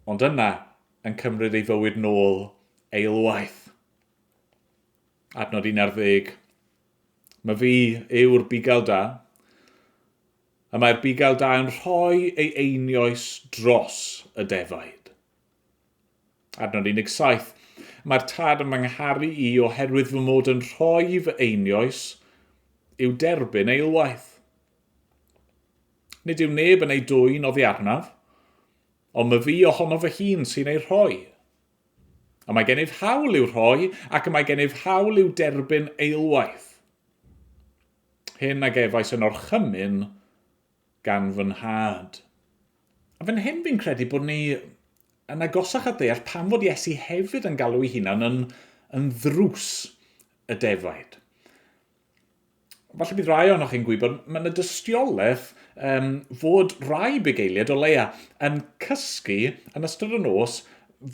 ond yna yn cymryd ei fywyd nôl eilwaith. Adnod 11. Mae fi yw'r bugail da. Y mae'r bugail da yn rhoi ei einioes dros y defaid. Adnod 17. Mae'r tad yn fy ngharu i oherwydd fy mod yn rhoi fy einioes i'w derbyn eilwaith. Nid yw neb yn ei dwyn oddi arnaf, ond my fi ohono fy hun sy'n ei rhoi. Y mae gennyf hawl i'w rhoi ac y mae gennyf hawl i'w derbyn eilwaith. Hyn a gefais yn orchymyn gan fy nhad. A fan hyn fi'n credu bod ni yn agosach at ddeall pam fod Iesu hefyd yn galw ei hunan yn, yn ddrws y defaid. Falle bydd rai ohonoch chi'n gwybod, mae yna dystiolaeth um, fod rai bugeiliaid o leia yn cysgu yn ystod y nos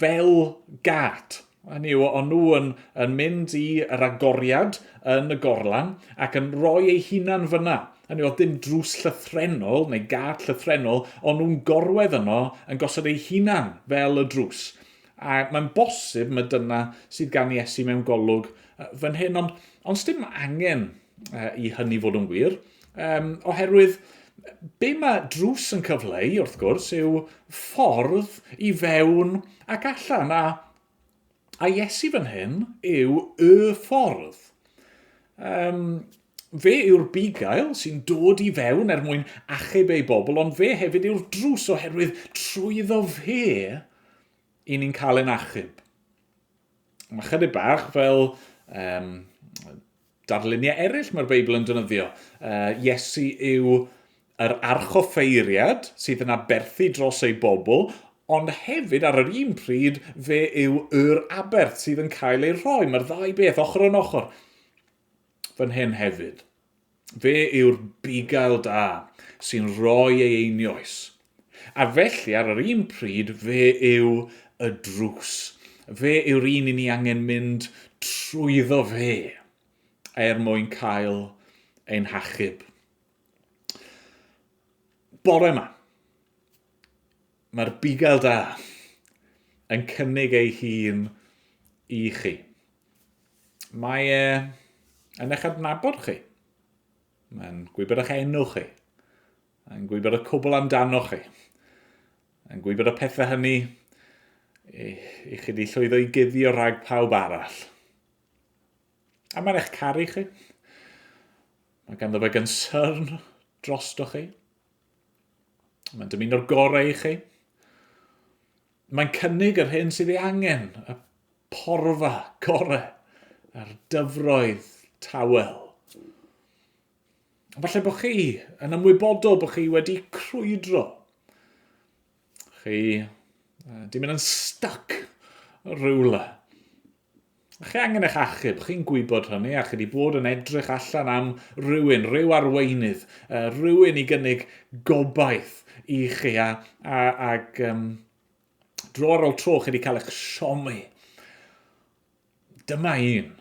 fel gat. Hynny yw, o'n nhw yn, yn mynd i yr agoriad yn y gorlan ac yn rhoi eu hunan fyna. Hynny yw, oedd dim drws llythrenol neu gad llythrenol, o'n nhw'n gorwedd yno yn gosod eu hunan fel y drws. A mae'n bosib mae dyna sydd gan Iesu mewn golwg fan hyn, ond, ond dim angen i hynny fod yn wir, um, oherwydd be mae drws yn cyfleu, wrth gwrs, yw ffordd i fewn ac allan, a, a Iesu fan hyn yw y ffordd. Um, fe yw'r bugail sy'n dod i fewn er mwyn achub ei bobl, ond fe hefyd yw'r drws oherwydd trwyddo fe i ni'n cael ein achub. Mae chydig bach fel um, darluniau eraill mae'r Beibl yn defnyddio. Uh, Iesu yw yr archoffeiriad sydd yn aberthu dros ei bobl, ond hefyd ar yr un pryd fe yw yr aberth sydd yn cael ei rhoi. Mae'r ddau beth ochr yn ochr. Fan hyn hefyd. Fe yw'r bugail da sy'n rhoi ei einioes. A felly ar yr un pryd fe yw y drws. Fe yw'r un i ni angen mynd trwyddo fe er mwyn cael ein hachub. Bore yma, mae'r bugail da yn cynnig ei hun i chi. Mae e yn eich adnabod chi. Mae'n gwybod eich enw chi. Mae'n gwybod y cwbl amdano chi. Mae'n gwybod y pethau hynny i, i chi wedi llwyddo i guddio rhag pawb arall. A mae'n eich caru chi. Mae ganddo fe gynsyrn drosto chi. Mae'n dymuno'r gorau i chi. Mae'n cynnig yr hyn sydd ei angen, y porfa gore a'r dyfroedd tawel. Falle bod chi yn ymwybodol bod chi wedi crwydro. Chi di mynd yn stuck rhywle. Chi angen eich achub, chi'n gwybod hynny, a chi wedi bod yn edrych allan am rhywun, rhyw arweinydd, rhywun i gynnig gobaith i chi, a, a, ag um, dro ar ôl tro chi wedi cael eich siomi. Dyma un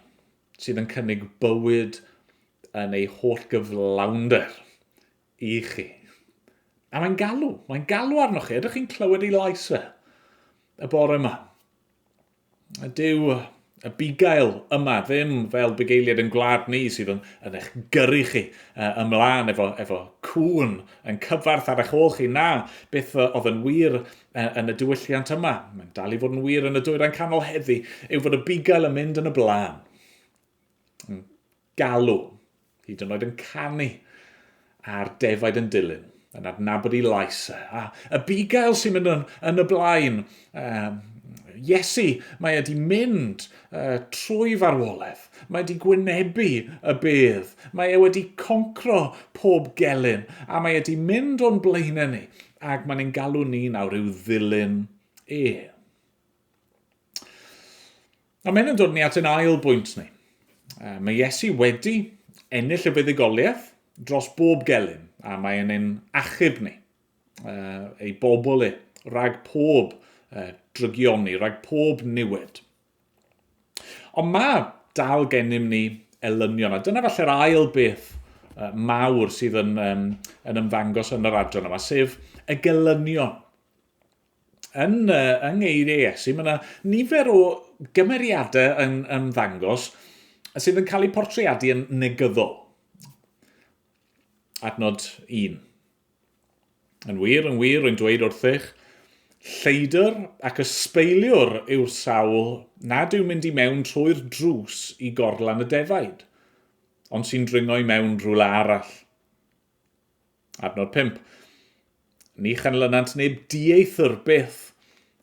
sydd yn cynnig bywyd yn ei holl gyflawnder i chi. A mae'n galw, mae'n galw arnoch chi. Ydych chi'n clywed ei lais e y bore yma? Dyw y bugail yma ddim fel bugeiliaid yn gwlad ni sydd yn, yn eich gyrru chi uh, ymlaen efo, efo cŵn yn cyfarth ar eich ôl chi. Na, beth oedd yn wir uh, yn y diwylliant yma, mae'n dal i fod yn wir yn y dwyrain canol heddi, yw fod y bugail yn mynd yn y blaen. Yn galw, hyd yn oed yn canu, a'r defaid yn dilyn, yn adnabod ei lais. E. A y bugail sy'n mynd yn, yn y blaen, um, Iesu, mae wedi mynd uh, trwy farwolaeth, mae wedi gwynebu y bedd, mae e wedi concro pob gelyn, a mae wedi mynd o'n blaenau ni, ac mae'n ein galw ni nawr i'w ddilyn e. A mae hyn yn dod ni at ein ail bwynt ni. Mae Iesu wedi ennill y fuddugoliaeth dros bob gelyn, a mae e'n ein achub ni, ei bobl e, rhag pob drygioni, rhag pob niwed. Ond mae dal gennym ni elynion, a dyna falle'r ail beth mawr sydd yn, um, yn ymddangos yn yr adran yma, sef y gelynion. Yn, yng ngeiriau Iesu, mae yna nifer o gymeriadau yn ymddangos sydd yn cael eu portreadu yn negyddol. Adnod 1. Yn wir, yn wir, rwy'n dweud wrthych, lleidr ac ysbeiliwr yw'r sawl nad yw'n mynd i mewn trwy'r drws i gorlan y defaid, ond sy'n dringo i mewn rhywle arall. Adnod 5. Ni chanlynant neb dieithr byth,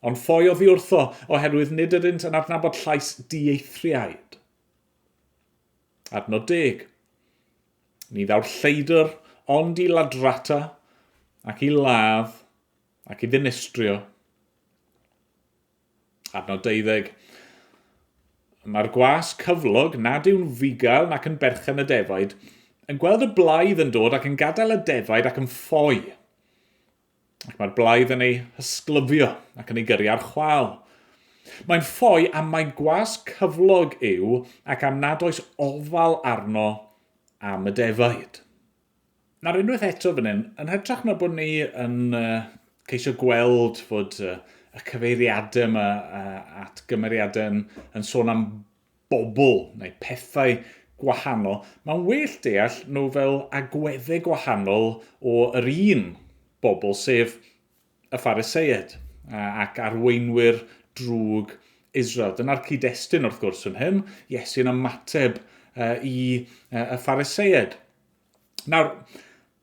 ond ffoi oddi wrtho, oherwydd nid ydynt yn adnabod llais dieithriaid. Adnod 10. Ni ddaw'r lleidr ond i ladrata ac i ladd ac i ddinistrio. Adnod 12. Mae'r gwas cyflog nad yw'n fugail nac yn berchen y defaid yn gweld y blaidd yn dod ac yn gadael y defaid ac yn ffoi. Ac mae'r blaidd yn ei hysglyfio ac yn ei gyrru ar chwâl. Mae'n ffoi am mai gwas cyflog yw ac am nad oes ofal arno am y defaid. Nawr unwaith eto fan hyn, yn hytrach na bod ni yn uh, ceisio gweld fod uh, y cyfeiriadau yma uh, at gymeriadau yn, yn sôn am bobl neu pethau gwahanol, mae'n well deall nhw fel agweddau gwahanol o yr un bobl, sef y Phariseaid ac arweinwyr drwg Israel. Dyna'r cyd-destun wrth gwrs yn hyn, Iesu'n ymateb i y Phariseaid. Nawr,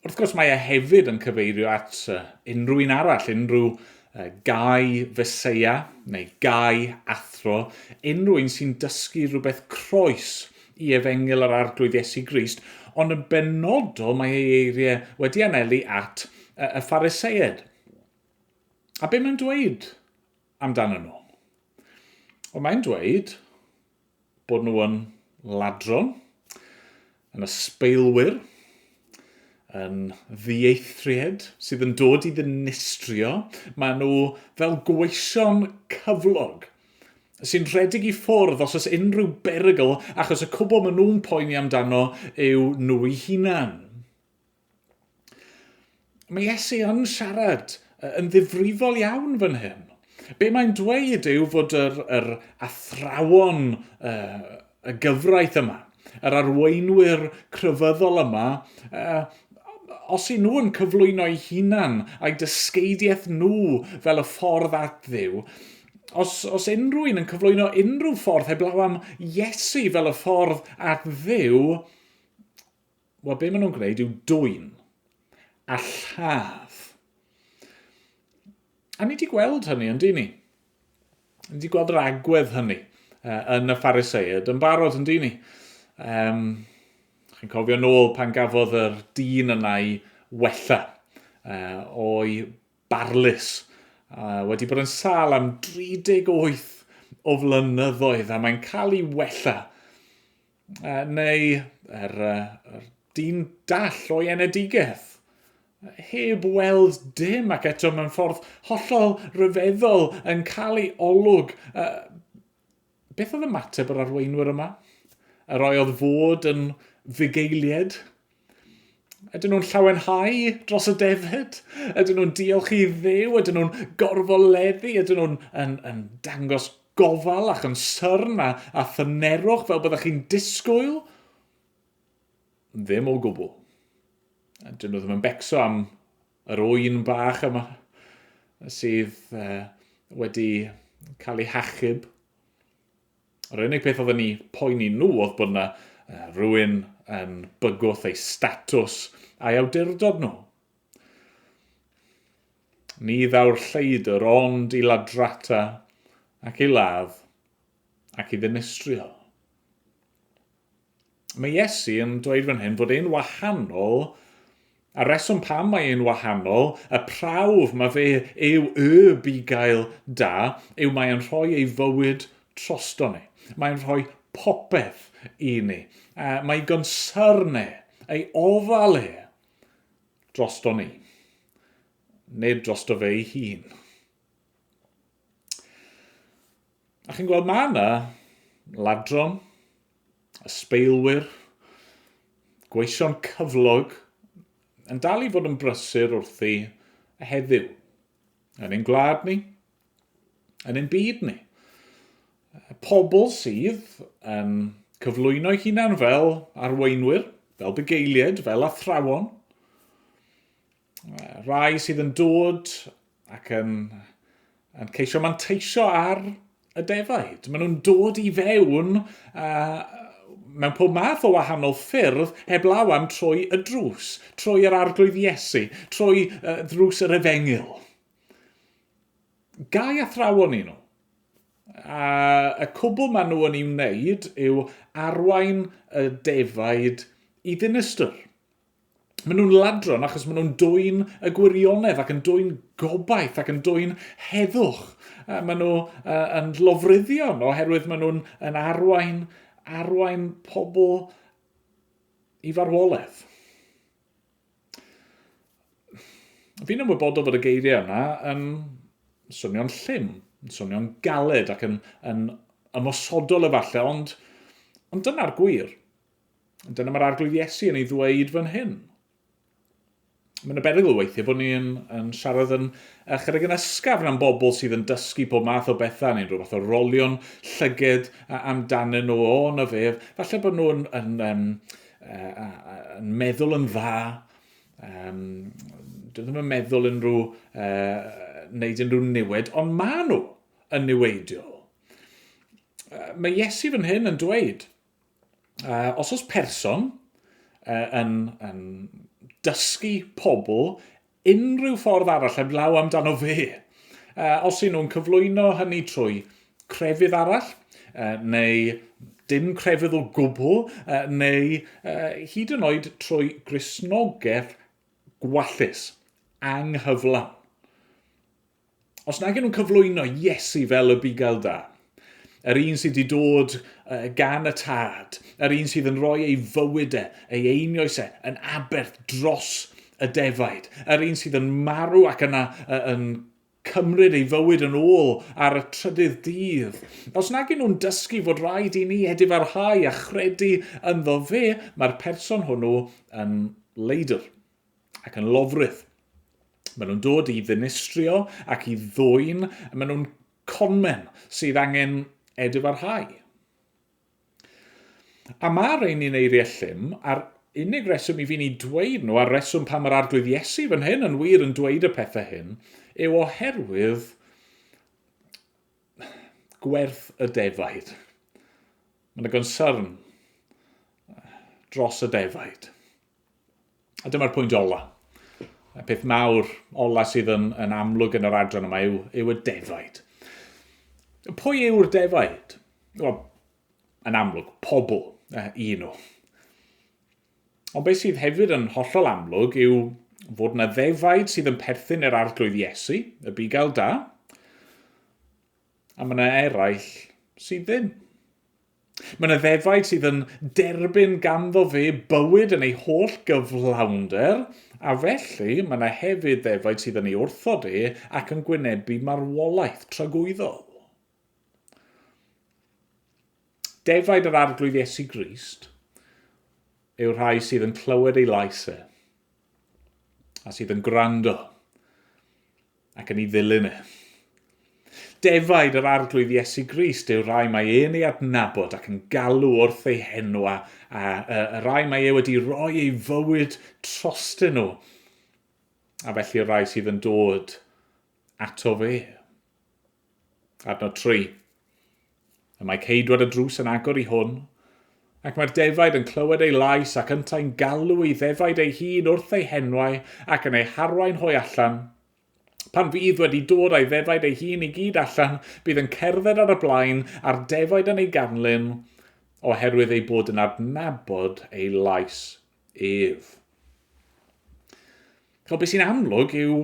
wrth gwrs mae e hefyd yn cyfeirio at unrhyw un arall, unrhyw gau Feseia neu gau athro, unrhyw un sy'n dysgu rhywbeth croes i efengyl yr Arglwydd Iesu Grist, ond yn benodol mae ei eiriau wedi anelu at y Phariseaid. A be mae'n dweud amdanyn nhw? Wel, mae'n dweud bod nhw yn ladron, yn ysbeilwyr, yn ddieithried sydd yn dod i ddinistrio. Maen nhw fel gweision cyflog sy'n rhedeg i ffwrdd os oes unrhyw berygl achos y cwbl maen nhw'n poeni amdano yw nhw eu hunan. Mae Iesu yn siarad yn ddifrifol iawn fan hyn. Be mae'n dweud yw fod yr, yr athrawon uh, y gyfraith yma, yr arweinwyr crefyddol yma, uh, os y nhw yn cyflwyno eu hunan a'i dysgeidiaeth nhw fel y ffordd at Dduw, os, os unrhyw un yn cyflwyno unrhyw ffordd heblaw am Iesu fel y ffordd at Dduw, Wel, be maen nhw'n gwneud yw dwyn a lladd. A ni wedi gweld hynny, yn ni? Ni wedi gweld yr agwedd hynny yn y Phariseid yn barod, yn ni? Um, chi'n cofio nôl pan gafodd yr dyn yna i wella o'i barlys, wedi bod yn sâl am 38 o flynyddoedd a mae'n cael ei wella. Neu yr, yr dyn dall o'i enedigaeth, heb weld dim ac eto mewn ffordd hollol ryfeddol yn cael ei olwg. Beth oedd ymateb yr arweinwyr yma? Yr oedd fod yn fugeilied? Ydyn nhw'n llawenhau dros y defyd? Ydyn nhw'n diolch i Dduw? Ydyn nhw'n gorfoleddu? Ydyn nhw'n yn, yn dangos gofal a chynsyrn a, a thynerwch fel byddech chi'n disgwyl? Ddim o gwbl. Ydyn nhw ddim yn becso am yr oen bach yma sydd uh, wedi cael ei hachub. Yr unig peth oedden ni poeni nhw oedd bod yna uh, rhywun yn bygwth ei statws a'i awdurdod nhw. Ni ddaw'r lleidr ond i ladrata ac i ladd ac i ddinistrio. Mae Iesu yn dweud fan hyn fod e'n wahanol, a reswm pam mae e'n wahanol, y prawf mae fe yw y bugail da, yw mae e'n rhoi ei fywyd trosto ni. Mae'n rhoi popeth i ni. Mae ei gonsyrn e, ei ofal e, drosto ni. Nid drosto fe ei hun. A chi'n gweld mae yna ladron, ysbeilwyr, gweision cyflog yn dal i fod yn brysur wrthi heddiw. Yn ein gwlad ni, yn ein byd ni. Pobl sydd yn cyflwyno eu hunan fel arweinwyr, fel bugeiliaid, fel athrawon. Rai sydd yn dod ac yn, yn ceisio manteisio ar y defaid. Maen nhw'n dod i fewn uh, mewn pob math o wahanol ffyrdd heblaw am trwy y drws, trwy yr arglwydd Iesu, trwy uh, ddrws yr efengyl. Gau athrawon i nhw. A y cwbl maen nhw yn ei wneud yw arwain y defaid i ddinistr. Maen nhw'n ladron achos maen nhw'n dwyn y gwirionedd ac yn dwyn gobaith ac yn dwyn heddwch. Maen nhw yn lofruddion oherwydd maen nhw'n yn arwain, arwain pobl i farwolaeth. Fi'n ymwybodol bod y geiriau yna yn swnio'n llym, yn swnio'n galed ac yn, yn ymosodol efallai, ond, ond dyna'r gwir. Dyna mae'r Arglwydd Iesu yn ei ddweud fan hyn. Mae'n y berygl weithiau bod ni'n yn siarad yn ychydig yn ysgafn am bobl sydd yn dysgu pob math o bethau neu'n rhywbeth o rolion llyged amdanyn nhw, o na fe. Falle bod nhw'n yn, yn, yn meddwl yn dda, um, dyn ddim yn meddwl unrhyw, uh, wneud unrhyw niwed, ond maen nhw yn niweidiol. Mae Iesu fan hyn yn dweud, Os oes person yn, yn dysgu pobl unrhyw ffordd arall heblaw amdano fe, os y'n nhw'n cyflwyno hynny trwy crefydd arall, neu dim crefydd o gwbl, neu hyd yn oed trwy Gristnogaeth gwallus, anghyflawn. Os nag nhw'n cyflwyno Iesu fel y bugail da, yr un sydd wedi dod gan y tad, yr un sydd yn rhoi ei fywyd e, ei einioes e, yn aberth dros y defaid, yr un sydd yn marw ac yna yn cymryd ei fywyd yn ôl ar y trydydd dydd. Os nag nhw'n dysgu fod rhaid i ni edifarhau a chredu ynddo fe, mae'r person hwnnw yn leidr ac yn lofrudd. Maen nhw'n dod i ddinistrio ac i ddwyn, maen nhw'n conmen sydd angen edifarhau. A mae rhein yn eiriau llym, a'r unig reswm i fi ni dweud nhw, a'r reswm pam yr Arglwydd Iesu fan hyn yn wir yn dweud y pethau hyn, yw oherwydd gwerth y defaid. Mae yna gonsyrn dros y defaid. A dyma'r pwynt ola. Y peth mawr ola sydd yn, yn amlwg yn yr adran yma yw, yw y defaid. Pwy yw'r defaid? Wel, yn amlwg, pobl i nhw. Ond beth sydd hefyd yn hollol amlwg yw fod yna ddefaid sydd yn perthyn i'r Arglwydd Iesu, y bugail da, a mae yna eraill sydd ddim. Mae yna ddefaid sydd yn derbyn ganddo fe bywyd yn ei holl gyflawnder, a felly mae yna hefyd ddefaid sydd yn ei wrthod e ac yn gwynebu marwolaeth tragwyddol. Defaid yr Arglwydd Iesu Grist yw'r rhai sydd yn clywed ei lais e, a sydd yn gwrando ac yn ei ddilyn e. Defaid yr Arglwydd Iesu Grist yw'r rhai mae e'n ei adnabod ac yn galw wrth ei henw a, a, a, y rhai mae e wedi rhoi ei fywyd trostyn nhw. A felly y rhai sydd yn dod ato fe. Adnod 3. Y mae ceidwad y drws yn agor i hwn, ac mae'r defaid yn clywed ei lais ac yntau'n galw ei ddefaid ei hun wrth ei henwau ac yn ei harwain hwy allan. Pan fydd wedi dod â'i ddefaid ei hun i gyd allan, bydd yn cerdded ar y blaen a'r defaid yn ei ganlyn, oherwydd ei bod yn adnabod ei lais ef. Chod, beth sy'n amlwg yw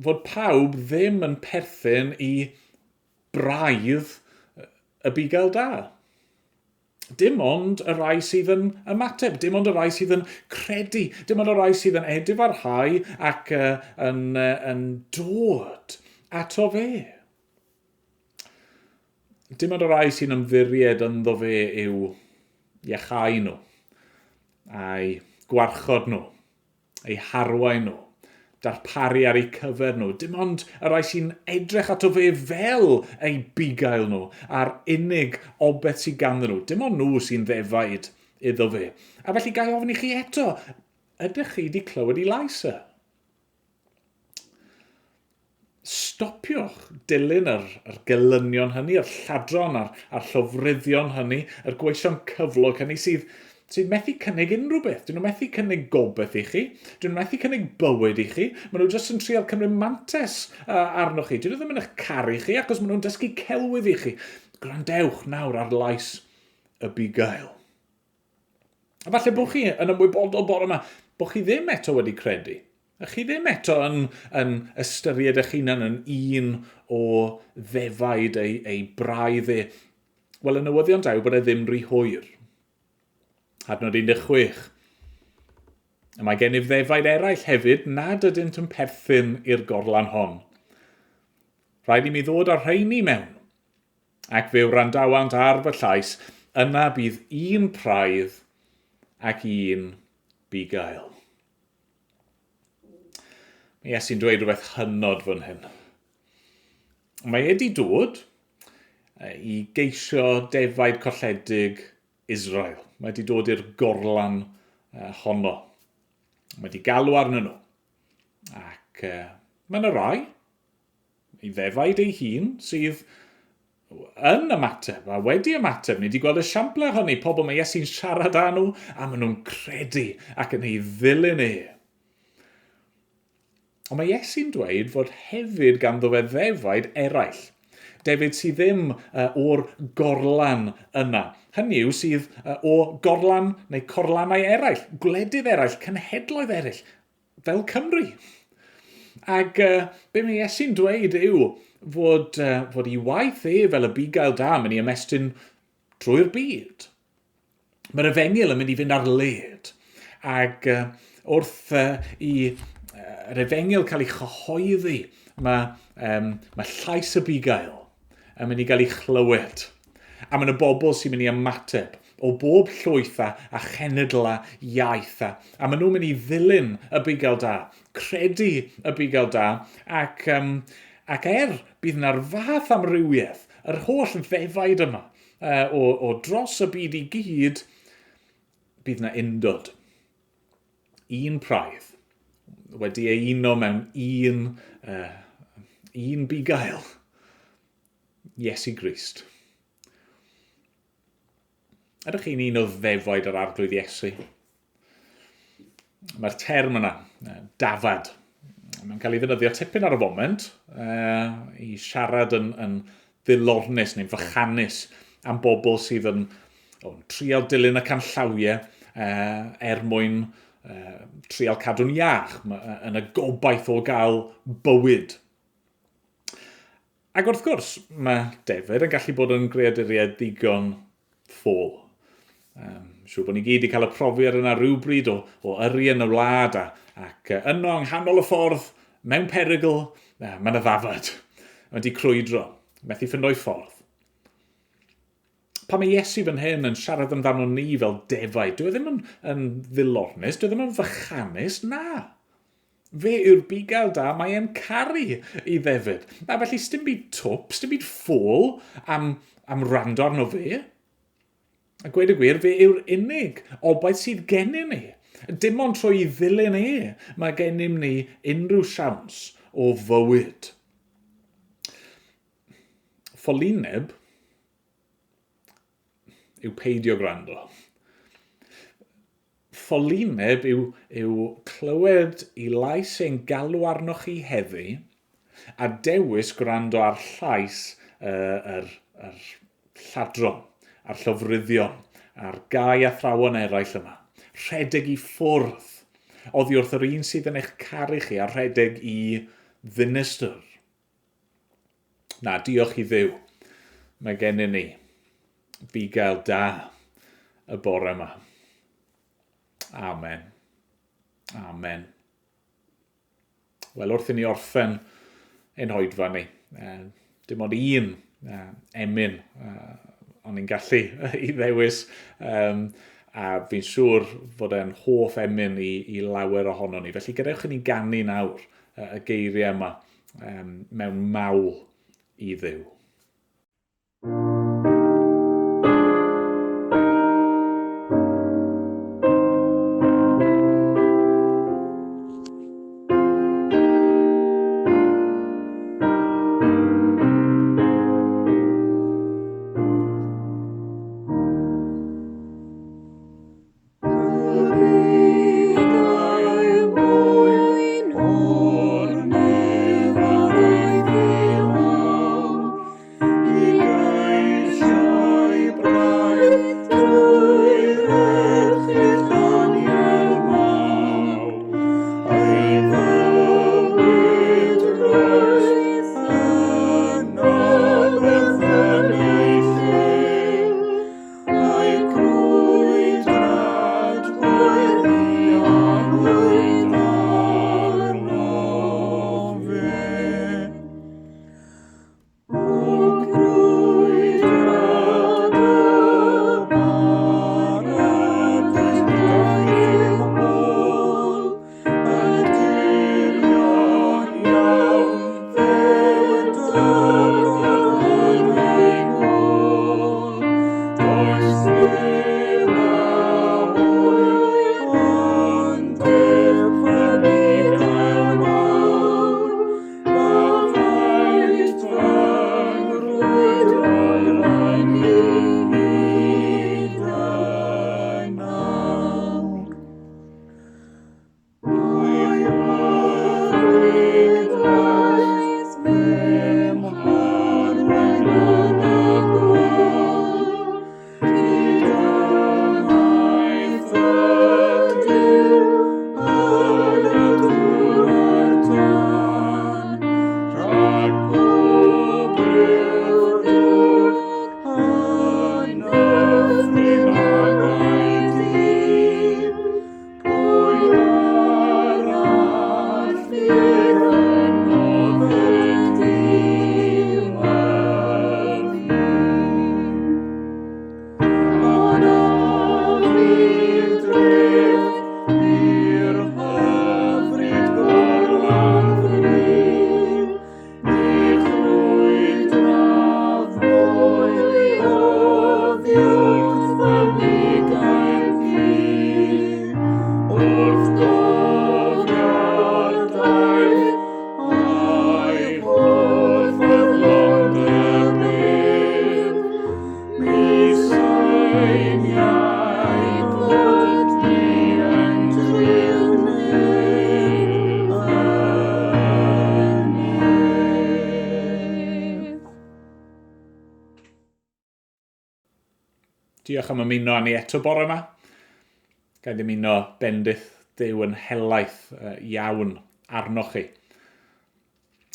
fod pawb ddim yn perthyn i braidd y bugail da. Dim ond y rhai sydd yn ymateb, dim ond y rhai sydd yn credu, dim ond y rhai sydd yn edifarhau ac uh, yn, uh, yn dod ato fe. Dim ond y rhai sy'n ymddiried ynddo fe yw iachau nhw, a'i gwarchod nhw, eu harwain nhw, darparu ar eu cyfer nhw. Dim ond y rhai sy'n edrych ato fe fel eu bugail nhw, a'r unig obeth sydd ganddyn nhw. Dim ond nhw sy'n ddefaid iddo fe. A felly ga i ofyn i chi eto, ydych chi wedi clywed ei lais e? Stopiwch dilyn yr, yr gelynion hynny, yr lladron a'r, a'r llofruddion hynny, yr gweision cyflog hynny sydd, sydd methu cynnig unrhyw beth. Dyn nhw methu cynnig gobeith i chi, dyn nhw methu cynnig bywyd i chi, maen nhw jyst yn trial cymryd mantes arnoch chi. Dyn nhw ddim yn eich caru chi achos maen nhw'n dysgu celwydd i chi. Gwrandewch nawr ar lais y bugail. A falle bod chi yn ymwybodol bore yma bod chi ddim eto wedi credu. A chi ddim eto yn, yn ystyried eich hunan yn un o ddefaid ei, ei braidd e. Wel, y newyddion da yw bod e ddim rhy hwyr. Adnod 16. Y mae gennyf ddefaid eraill hefyd nad ydynt yn perthyn i'r gorlan hon. Rhaid i mi ddod â'r rheini mewn. Ac fe wrandawant ar fy llais, yna bydd un praidd ac un bugail. Mae Iesu'n dweud rhywbeth hynod fan hyn. Mae e wedi dod i geisio defaid colledig Israel. Mae wedi dod i'r gorlan honno. Mae wedi galw arnyn nhw. Ac mae yna rai ei ddefaid ei hun sydd yn ymateb a wedi ymateb. Ni wedi gweld esiamplau hynny, pobl mae Iesu'n siarad â nhw a maen nhw'n credu ac yn ei ddilyn e. Ond mae Iesu'n dweud fod hefyd ganddo fe ddefaid eraill. Defaid sydd ddim o'r gorlan yna. Hynny yw sydd o gorlan neu corlannau eraill, gwledydd eraill, cenhedloedd eraill, fel Cymru. Ac uh, be mae Iesu'n dweud yw fod, uh, fod ei waith e fel y bugail da yn mynd i ymestyn drwy'r byd. Mae'r efengyl yn mynd i fynd ar led. Ac uh, wrth uh, i yr efengyl cael ei chyhoeddi, mae, um, mae llais y bugail yn mynd i gael ei chlywed. A mae yna bobl sy'n mynd i ymateb o bob llwyth a, a chenedl a iaith. A, a maen nhw'n mynd i ddilyn y bugail da, credu y bugail da, ac, um, ac er bydd yna'r fath amrywiaeth, yr holl ddefaid yma uh, o, o dros y byd i gyd, bydd yna undod. Un praidd wedi ei uno mewn un, uh, un bugail. Iesu Grist. Ydych chi'n un o ddefaid yr Arglwydd Iesu? Mae'r term yna, dafad, mae'n cael ei ddefnyddio tipyn ar y foment i siarad yn, yn ddilornus neu'n fychanus am bobl sydd yn oh, trial dilyn y canllawiau er mwyn trial cadw'n iach yn y gobaith o gael bywyd. Ac wrth gwrs, mae defaid yn gallu bod yn greaduriaid ddigon ffôl. Um, siŵr bod ni gyd wedi cael y profiad yna rhywbryd o, o yrru yn y wlad a, ac yno yng nghanol y ffordd, mewn perygl, mae yna ddafad. Mae wedi crwydro, methu ffindo'i ffordd. Pan mae Iesu fan hyn yn siarad amdano ni fel defaid, dyw e ddim yn, yn ddilornus, dyw e ddim yn fychanus, na. Fe yw'r bugail da, mae e'n caru i ddefyd. A felly, sdim byd twp, sdim byd ffôl am, am rando arno fe. A gweud y gwir, fe yw'r unig obaith sydd gennym ni. Dim ond trwy ddilyn e mae gennym ni unrhyw siawns o fywyd. Ffolineb yw peidio gwrando. Ffolineb yw, yw clywed i lais e'n galw arnoch chi heddi a dewis gwrando ar llais uh, yr, yr lladron, a'r llofruddion, a'r gau athrawon eraill yma. Rhedeg i ffwrdd oddi wrth yr un sydd yn eich caru chi a rhedeg i ddinistr. Na, diolch i Dduw, mae gennym ni bugail da y bore yma. Amen. Amen. Wel, wrth i ni orffen ein hoedfa ni, dim ond un emyn o'n i'n gallu i ddewis, um, a fi'n siŵr fod e'n hoff emyn i, i lawer ohono ni. Felly gadewch i ni ganu nawr y geiriau yma um, mewn mawl i Dduw. Diolch am ymuno â ni eto bore yma. Ga i ddymuno bendith Duw yn helaeth iawn arnoch chi.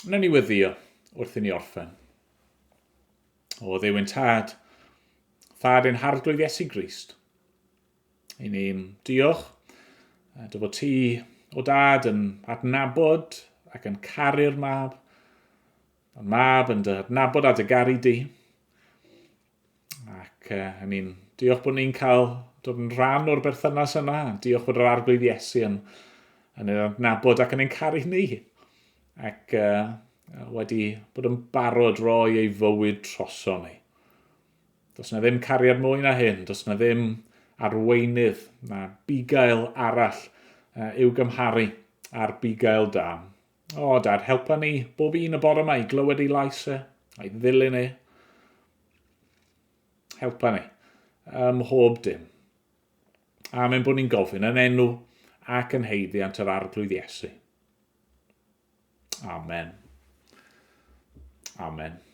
Wnawn ni weddio wrth i ni orffen. O Dduw ein Tad, Thad ein Harglwydd Iesu Grist, i ni'n diolch dy fod ti o dad yn adnabod ac yn caru'r mab, y mab yn dy adnabod a dy garu di. Ac uh, ni'n diolch bod ni'n cael dod yn rhan o'r berthynas yna. Diolch bod yr Arglwydd Iesu yn, yn ein adnabod ac yn ein caru ni. Ac uh, wedi bod yn barod roi ei fywyd troso ni. Does na ddim cariad mwy na hyn, does na ddim arweinydd na bugail arall uh, i'w gymharu â'r bugail da. O, Dad, helpa ni bob un y bore yma i glywed ei lais e, a'i ddilyn e. Helpa ni ym mhob dim. Amen bod ni'n gofyn yn enw ac yn heiddiant yr Arglwydd Iesu. Amen. Amen.